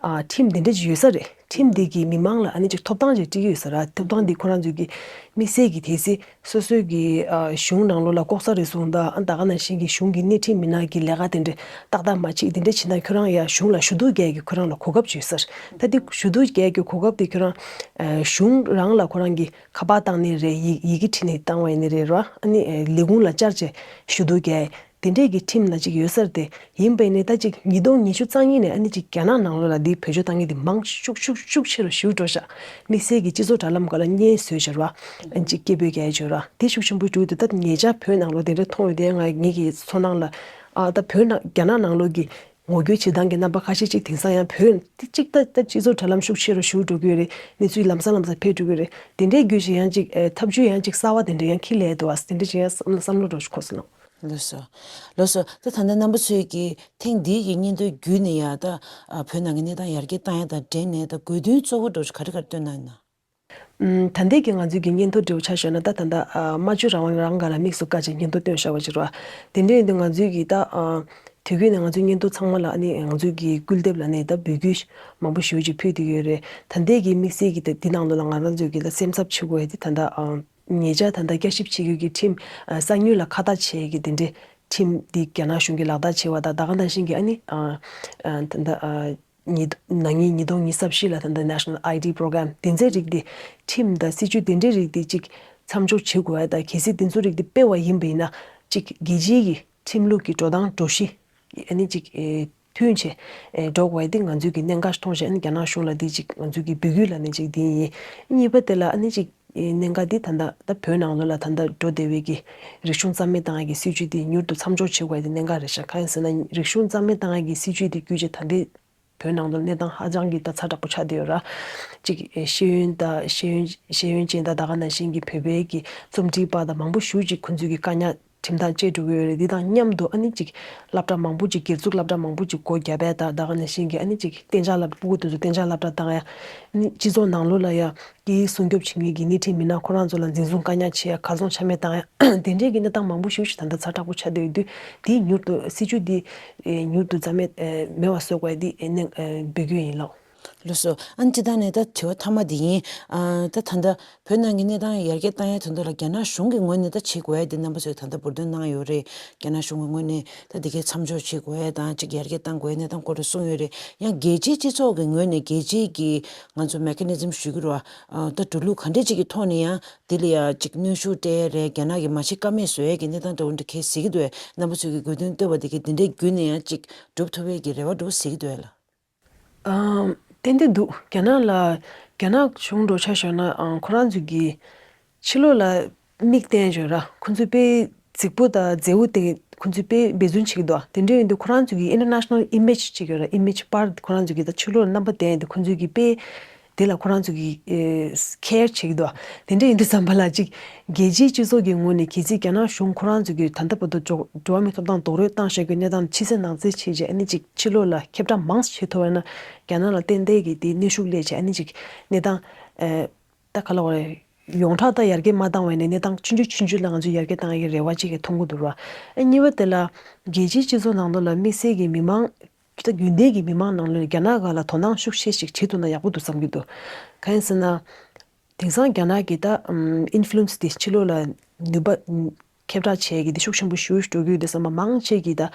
ཨ་ཁྲིམས་འདི་འདྲ་ཅིག་ཡོད་ས་རེད། ཁྲིམས་འདི་གིས་མི་མང་ལ་ཨ་ནི་ཅིག་ཐོབ་ཐང་ཅིག་སྤྲད་ཀྱི་ཡོད་ས་རེད། ཐོབ་ཐང་འདི་ཁོ་རང་ཚོས་ཀྱི་དམིགས་བསལ་གྱི་དེ་སྲིད་སོ་སོའི་གི་ཨ་གཞུང་ནང་ལོགས་ལ་ལྐོག་ཟ་རུལ་སུངས་དང་ཨ་ད་ག་ནང་བཞིན་གྱི་གཞུང་གི་སྣེ་ཁྲིད་མི་སྣ་གི་ལས་ཀ་དེ་འདྲ་ཏག་ཏག་མ་བྱེད། དེ་འདྲ་བྱེད་ན་ཁྱོད་རང་ཡ་གཞུང་ལ་ཞུ་གཏུག་རྒྱག་གི་ཁྱོད་རང་ལ་གོ་སྐབས་ཅིག་ཡོད་ས་རེད། ད་དེ་ཞུ་གཏུག་རྒྱག་གི་གོ་སྐབས་དེ་ཁྱོད་རང་ཨ་གཞུང་རང་ལ་ཁོ་རང་གི་ཁ་པར་བཏང་ནི་རེད། ཡི་ཡི་གེ་བྲིས་ནས་བཏང་བ་ཡིན་ནི་རེད་ར། ཨ་ནི་ཨེ་ལས་ཁུངས་ལ་བཅར་བྱས་ཞུ་གཏུག་རྒྱག་དེ་འདྲས་ཀྱི་ཁྲིམས་ན་ཅིག་ཡོད་ས་རེད་དེ། ཡིན་པས་ནི་ད་ཅིག་ཉིས་སྟོང་ཉི་ཤུ་རྩ་གཉིས་ནས་ཨ་ནི་ཅིག་རྒྱ་ནག་ནང་ལོགས་ལ་འདི་བེད་སྤྱོད་བཏང་མཁན་དེ་མང་ཤུགས་ཤུགས་ཤུགས་ཆེ་རུ་ཞེ་པོ་འགྲོ་ཤག་དམིགས་བསལ་གྱི་སྤྱི་ཚོགས་དྲ་ལམ་སྒང་ལ་བརྙན་བཟོས་བྱས་ར། ཨ་ཅིག་སྐད་འབོད་རྒྱག་ཡ་བྱས་ར། དེ་ཤུགས་ཆེན་པོ་འགྲོ་གི་འདུག་ད་ཉེ་ཆར་བོད་ནང་ལོགས་དེ་འདྲས་མཐོང་ཡོད་དེ། ང་ངེད་ཀྱི་ཚོར་སྣང་ལ་ཨ་ད་བོད་ནང་རྒྱ་ནག་ནང་ལོགས་ཀྱི་ངོ་རྒོལ་བྱེད་སྟངས་ཀྱི་རྣམ་པ་ཁ་ཤས་ཅིག་དེང་སང་ཡང་བོད་འདི་གཅིག་ད་ད་སྤྱི་ཚོགས་དྲ་ལམ་ཤུགས་ཆེ་རུ་ཞུགས་འགྲོ་གི་ཡོད་རེད། གནས་ཚུལ་ལམ་སང་ལམ་སང་འཕེལ་འགྲོ་གི་ཡོད་རེད། དེ་འདྲའི་བརྒྱུད་བཞིན་ཡང་ཅིག་ཨེ་ཐབས་ཇུས་ཡང་ཅིག་གསར་བ་དེ་འདྲ་ཡང་འཁྱེར་སླེབས་འདུག་བ། དེ་འདྲ་ཅིག་ཡང་བསམ་བསམ་བློ་འདྲ་ཞིག་འཁོར་སོང་ལགས། ལགས་སོ། ལགས་སོ། ད་ད་ལྟ་རྣམ་པ་ཚོས་ཀྱི་ཐེངས་འདིའི་གི་སྙན་ཐོའི་བརྒྱུད་ནས་ཡང་ད་ཨ་བོད་ནང་གི་གནས་སྟངས་ཡར་རྒྱས་བཏང་ཡ་དང་འབྲེལ་ནས་ད་དགོས་འདུན་གཙོ་བོ་འདྲ་ཞིག་ག་རེ་ག་རེ་བཏོན་གནང་ཡོད་ན། ཨུམ། ད་ལྟའི་གི་ང་ཚོའི་གི་སྙན་ཐོ་འབྲེལ་བ་ཆ་བཞག་ན་ད་ད་ལྟ་ཨ་སྨྲ་བརྗོད་རང་དབང་རང་སྒང་ལ་དམིགས་སུ་བཀར་བྱས་སྙན་ཐོ་བཏོན་བཞག་པ་ཅིག་རེད་བ། དེ་འདྲ་ཡིན་དུས་ང་ཚོའི་གི་ད་ཨ་དུས་རྒྱུན་ནས་ང་ཚོའི་སྙན་ཐོ་ཚང་མ་ལ་ཨ་ནི་ང་ཚོའི་གི་སྐུལ་འདེབས་ལ་ནི་ད་འབོད་སྐུལ་མང་པོ་ཞེ་པོ་ཅིག་ཕུལ་བསྡད་ཡོད་རེད། ད་ལྟའི་གི་དམིགས་བསལ་གི་ད་འདི་ནང་ལོགས་ལ་ང་རང་ཚོའི་གི་ད་སེམས་འཚབ་བྱེད་དགོས་ཡ་དེ་ད་ལྟ་ཨ་ཉེ་ཆར་ད་ལྟ་བསྐྱར་ཞིབ་བྱེད་དགོས་ཀྱི་ཁྲིམས་ཨ་གསར་གཉེར་ལ་ཁ་བརྡ་བྱེད་ཀྱི་དེ་འདྲའི་ཁྲིམས་འདི་རྒྱ་ནག་གཞུང་གིས་ལག་བསྟར་བྱས་པ་དང་ད་ག་ནང་བཞིན་གི་ཨ་ནི་ཨ་ཨ་ད་ལྟ་ཨ། ཉིས་ན་ནིང་ཉིས་སྟོང་ཉི་ཤུ་རྩ་བཞི་ལ་ད་ལྟ་National I D Program དེ་ཚོའི་རིགས་དེ་ཁྲིམས་དང་སྲིད་ཇུས་དེ་འདྲའི་རིགས་དེ་གཅིག་མཚམས་འཇོག་བྱེད་དགོས་ཡ་དང་། གལ་སྲིད་དེ་ཚོའི་རིགས་དེ་སྤེལ་བ་ཡིན་པ་ཡིན་ན་གཅིག་རྒྱལ་སྤྱིའི་གི་ཁྲིམས་ལུགས་ཀྱི་འགྲོ་སྟངས་འགྲོ་གཞི་ཨ་ནི་གཅིག་ཨེ་མཐུན་བྱས་ཨེ་འགྲོ་དགོས་ཡ་དེ་ང་ཚོའི་གི་གནད་འགག་མཐོང་བྱས། ཨ་ནི་རྒྱ་ནག་གཞུང་ལ་དེ་གཅིག་ང་ཚོའི་གི་འབོད་སྐུལ་ལ་ནི་གཅིག་དེ་ཡིན། གཉིས་པ་དེ་ལ་ཨ་ནི་གཅིག་ཨེ་གནད་འགག་དེ་ད་ལྟ་ད་བོད་ནང་ལོགས་ལ་ད་ལྟ་འགྲོ་བསྡད་པའི་གི་རིག་གཞུང་རྩ་མེད་བཏང་ཡ་གི་སྲིད་ཇུས་དེ་མྱུར་དུ་མཚམས་འཇོག་བྱེད་དགོས་ཡ་དེ་གནད་འགག་རེད་ཤག་གང་ཡིན་ཟེར་ན་རིག་གཞུང་རྩ་མེད་བཏང་ཡ་གི་སྲིད་ཇུས་དེ་བརྒྱུད་བྱས་ད་ལྟའི་བོད་ནང་དུ་གནས་སྟངས་ཧ་ཅང་གི་ད་ཚ་དྲག་པོ་ཆགས་བསྡད་ཡོད་ར། གཅིག་ཨེ་ཤེས་ཡོན་དང་ཤེས་ཡོན་ཤེས་ཡོན་ཅན་དང་ད་ག་ནང་བཞིན་གྱི་བོད་པའི་གི་རྩོམ་སྒྲིག་པ་དང་མང་པོ་ཞེ་ཅིག་ཁོང་ཚོས་ཀྱི་བཀག་ཉར་ཁྲིམས་ཐག་བཅད་འགྲོ་གི་ཡོད་རེད། འདི་དང་མཉམ་དུ་ཨ་ནི་གཅིག་སློབ་གྲྭ་མང་པོ་ཅིག་སྒེར་བཙུགས་སློབ་གྲྭ་མང་པོ་ཅིག་སྒོ་བརྒྱབ་པ་དང་ད་ག་ནང་བཞིན་གྱི་ཨ་ནི་གཅིག་གཏན་འཇགས་སློབ་གྲྭ་སྤུ་གུ་དེ་ཚོ་གཏན་འཇགས་སློབ་གྲྭ་བཏང་ཡ། ཨ་ནི་སྤྱི་ཚོགས་ནང་ལོགས་ལ་ཡ་སྐད་ཡིག་སྲུང་སྐྱོབ་བྱེད་མཁན་གྱི་སྣེ་ཁྲིད་མི་སྣ་ཁོ་རང་ཚོ་ལ་འཛིན་བཟུང་བཀག་ཉར་བྱེད་ཡ། གར་སོང་ཆ་མེད་བཏང་ཡ། དེ་འདྲའི་གི་གནས་སྟངས་མང་པོ་ཞིག་ད་ལྟ་ཚ་དྲག་པོ་ཆགས་བསྡད་ཡོད་དུས་དེ་མྱུར་དུ་སྲིད་ཇུས་འདི་ཨེ་མྱུར་དུ་རྩ་མེད་ཨེ་མེད་པ་བཟོ་དགོས་ཡ་འདི་ཨེ་ནས་ཨེ་འབོད་སྐུལ་ཡིན་ལགས། ལགས་སོ། ཨ་ནི་སྤྱིར་བཏང་ནས་ད་དྲི་བ་མཐའ་མ་འདི་ཡིན། ཨ་ད་ད་ལྟ་བོད་ནང་གི་གནས་སྟངས་ཡར་རྒྱས་བཏང་ཡའི་དོན་དུ་ལ་རྒྱ་ནག་གཞུང་གི་ངོས་ནས་ད་བྱེད་དགོས་ཡ་འདི་རྣམ་པ་ཚོས་ད་ལྟ་འབུར་འདོན་གནང་ཡོད་རེད། རྒྱ་ནག་གཞུང་གི་ངོས་ནས་ད་འདི་གའི་མཚམས་འཇོག་བྱེད་དགོས་ཡ་དང་གཅིག་ཡར་རྒྱས་གཏང་དགོས་ཡ་གནས་སྟངས་སྐོར་དུ་གསུངས་ཡོད་རེད། ཡང་རྒྱལ་སྤྱིའི་སྤྱི་ཚོགས་ཀྱི་ངོས་ནས་རྒྱལ་སྤྱིའི་གི་ང་ཚོ་མེ་ཁ་ནི་ཛིམ་ཞུ་གི་རེད་བ། ཨ་ད་འགྲོ་ལུགས་ག་འདྲས་ཅིག་གི་ཐོག་ནས་ཡང་འདི་ལ་ཡ་གཅིག་གནོན་ཤུགས་སྤྲད་ཡ་རེད། རྒྱ་ནག་གིས་མ་བྱེད་ཀ་མེད་བཟོ་ཡ་གི་གནས་སྟངས་འདྲ་བོ་འདི་གས་གཟིགས་ཀྱི་འདུག་བས། རྣམ་པ་ཚོས་ཀྱི་དགོས་འདུན་བཏོན་པ་འདི་གས་འདི་འདྲའི་བརྒྱུད་ནས་ཡང་གཅིག་འགྲུབ་ཐུབ་ཡ་གི་རེ་བ་འདྲ་བོ་གཟིགས་ཀྱི་འདུག་བས་ལགས། ཨམ། ཏན་ཏན་འདུག་རྒྱ་ནག་ལ་རྒྱ་ནག་གཞུང་འདྲ་ཆ་བཞག་ན་ཨང་ཁོ་རང་ཚོས་ཀྱི་ཕྱི་ལོགས་ལ་མིག་བསྟན་བྱས་ར། ཁོ་ཚོས་དཔེ་རྫིག་པོ་དང་མཛེས་པོ་དེ་ཁོ་ཚོས་དཔེ་འབད་བརྩོན་བྱེད་ཀྱི་འདུག་དེ་འདྲ་ཡིན་དུས་ཁོ་རང་ཚོས་ཀྱི་international image ཅིག་ཡོད་ར། image པར་ཁོ་རང་ཚོས་ཀྱི་ད་ཕྱི་ལོགས་ལ་རྣམ་པ་བསྟན་དེ་ཁོ་ཚོས་ཀྱི་དཔེ་དེ་ལ་ཁོ་རང་ཚོས་ཀྱི་ཨེ་ཁེར་བྱེད་ཀྱི་འདུག་དེ་འདྲ་ཡིན་དུས་ཙམ་པ་ལ་ཅིག་རྒྱལ་སྤྱིའི་སྤྱི་ཚོགས་ཀྱི་ངོས་ནས་གལ་སྲིད་རྒྱ་ནག་གཞུང་ཁོ་རང་ཚོས་ཀྱི་ད་ལྟ་བར་དུ་འགྲོ་འགྲོ་བ་མིའི་ཐོབ་ཐང་རྡོག་རོལ་བཏང་བཞག་གི་གནས་སྟངས་ཕྱི་གསལ་ནང་གསལ་བྱས་རྗེས་ཨ་ནི་ཅིག་ཕྱི་ལོགས་ལ་ཁྱབ་བསྒྲགས་མང་ཙམ་བྱེད་ཐུབ་པ་ན་རྒྱ་ནག་ལ་ཏན་ཏན་གྱི་དེ་གནོན་ཤུགས་སླེབས་བྱས་ཨ་ནི་ཅིག་གནས་སྟངས་ཨེ་ད་ག་ལ་བ་རེད། ཡོངས་གྲགས་ད་ཡར་རྒྱས་མ་བཏང་བས་ནས་གནས་སྟངས་ཆུང་ཆུང་ཆུང་ཆུང་ལ་ང་ཚོས་ཡར་རྒྱས་བཏང་ཡག་གི་རེ་བ་ཅིག་གི་མཐོང་གི་འདུག་ར། ཨ་གཉིས་པ་དེ་ལ་རྒྱལ་སྤྱིའི་སྤྱི་ཚོགས་ནང་ལོགས་ལ་དམིགས་བསལ་གྱི་མི་མང་ད་རྒྱུན་ལྡན་གྱི་མི་མང་ནང་ལོགས་རྒྱ་ནག་སྒང་ལ་དོ་སྣང་ཤུགས་ཆེ་ཞིག་བྱེད་ཐུབ་ན་ཡག་པོ་འདུག་བསམ་གྱི་འདུག་གང་ཡིན་ཟེར་ན། དེང་སང་རྒྱ་ནག་གི་ད་ཨམ་ཨིན་ཕུ་ལུ་ཨེན་སི་དེ་ཕྱི་ལོགས་ལ་ནུས་པ་ཨམ་ཁྱབ་བསྒྲགས་བྱེད་ཀྱི་དེ་ཤུགས་ཆེན་པོ་ཞེ་པོ་ཞིག་འགྲོ་གི་ཡོད་དུས་ཙམ་པ་མང་ཆེ་གིས་ད་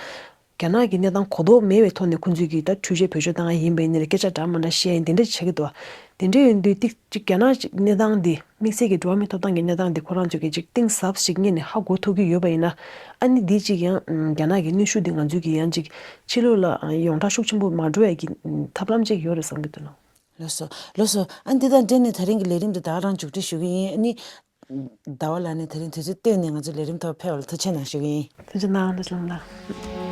རྒྱ་ནག་གི་གནས་སྟངས་གོ་རྟོགས་མེད་པའི་ཐོག་ནས་ཁོང་ཚོས་ཀྱིས་ད་འཕྲུལ་ཆས་བེད་སྤྱོད་བཏང་ཡ་ཡིན་པ་ཡིན་ནའི་སྐད་ཆ་འདྲ་མི་འདྲ་བཤད་ཡ་ཡིན་དེ་འདྲ་བྱེད་ཀྱི་འདུག་དེ་འདྲ་ཡིན་དུས་ཏིག་ཅིག་རྒྱ་ནག་ཅིག་གནས་སྟངས་འདི་དམིགས་བསལ་གྱི་འགྲོ་བ་མིའི་ཐོབ་ཐང་གི་གནས་སྟངས་འདི་ཁོ་རང་ཚོས་ཀྱིས་ཅིག་གཏིང་ཟབ་ཞིག་ངེས་ནས་ཧ་གོ་ཐུབ་ཀྱི་ཡོད་པ་ཡིན་ན། ཨ་ནི་འདི་ཅིག་ཡང་རྒྱ་ནག་གི་གནོན་ཤུགས་འདི་ང་ཚོས་ཀྱིས་ཡང་ཅིག་ཕྱི་ལོགས་ལ་ཡོངས་གྲགས་ཤུགས་ཆེན་པོ་མ་འགྲོ་ཡ་གི་ཐབས་ལམ་ཅིག་ཡོད་རེད་བསམ་གྱི་འདུག་ལགས། ལགས་སོ། ལགས་སོ། ཨ་འདི་དང་འབྲེལ་ནས་ད་རིང་གི་ལས་རིམ་འདི་ད་ག་རང་མཇུག་སྒྲིལ་ཞུ་གི་ཡིན། ཨ་ནི། ཟླ་བ་ལགས་ནས་དེ་རིང་དུས་ཚོད་བཏོན་ནས་ང་ཚོའི་ལས་རིམ་ཐོག་ཕེབས་པ་ལ་ཐུགས་རྗེ་གནང་ཞུ་གི་ཡིན། ཐུགས་རྗེ་གནང་། ལགས་ལགས།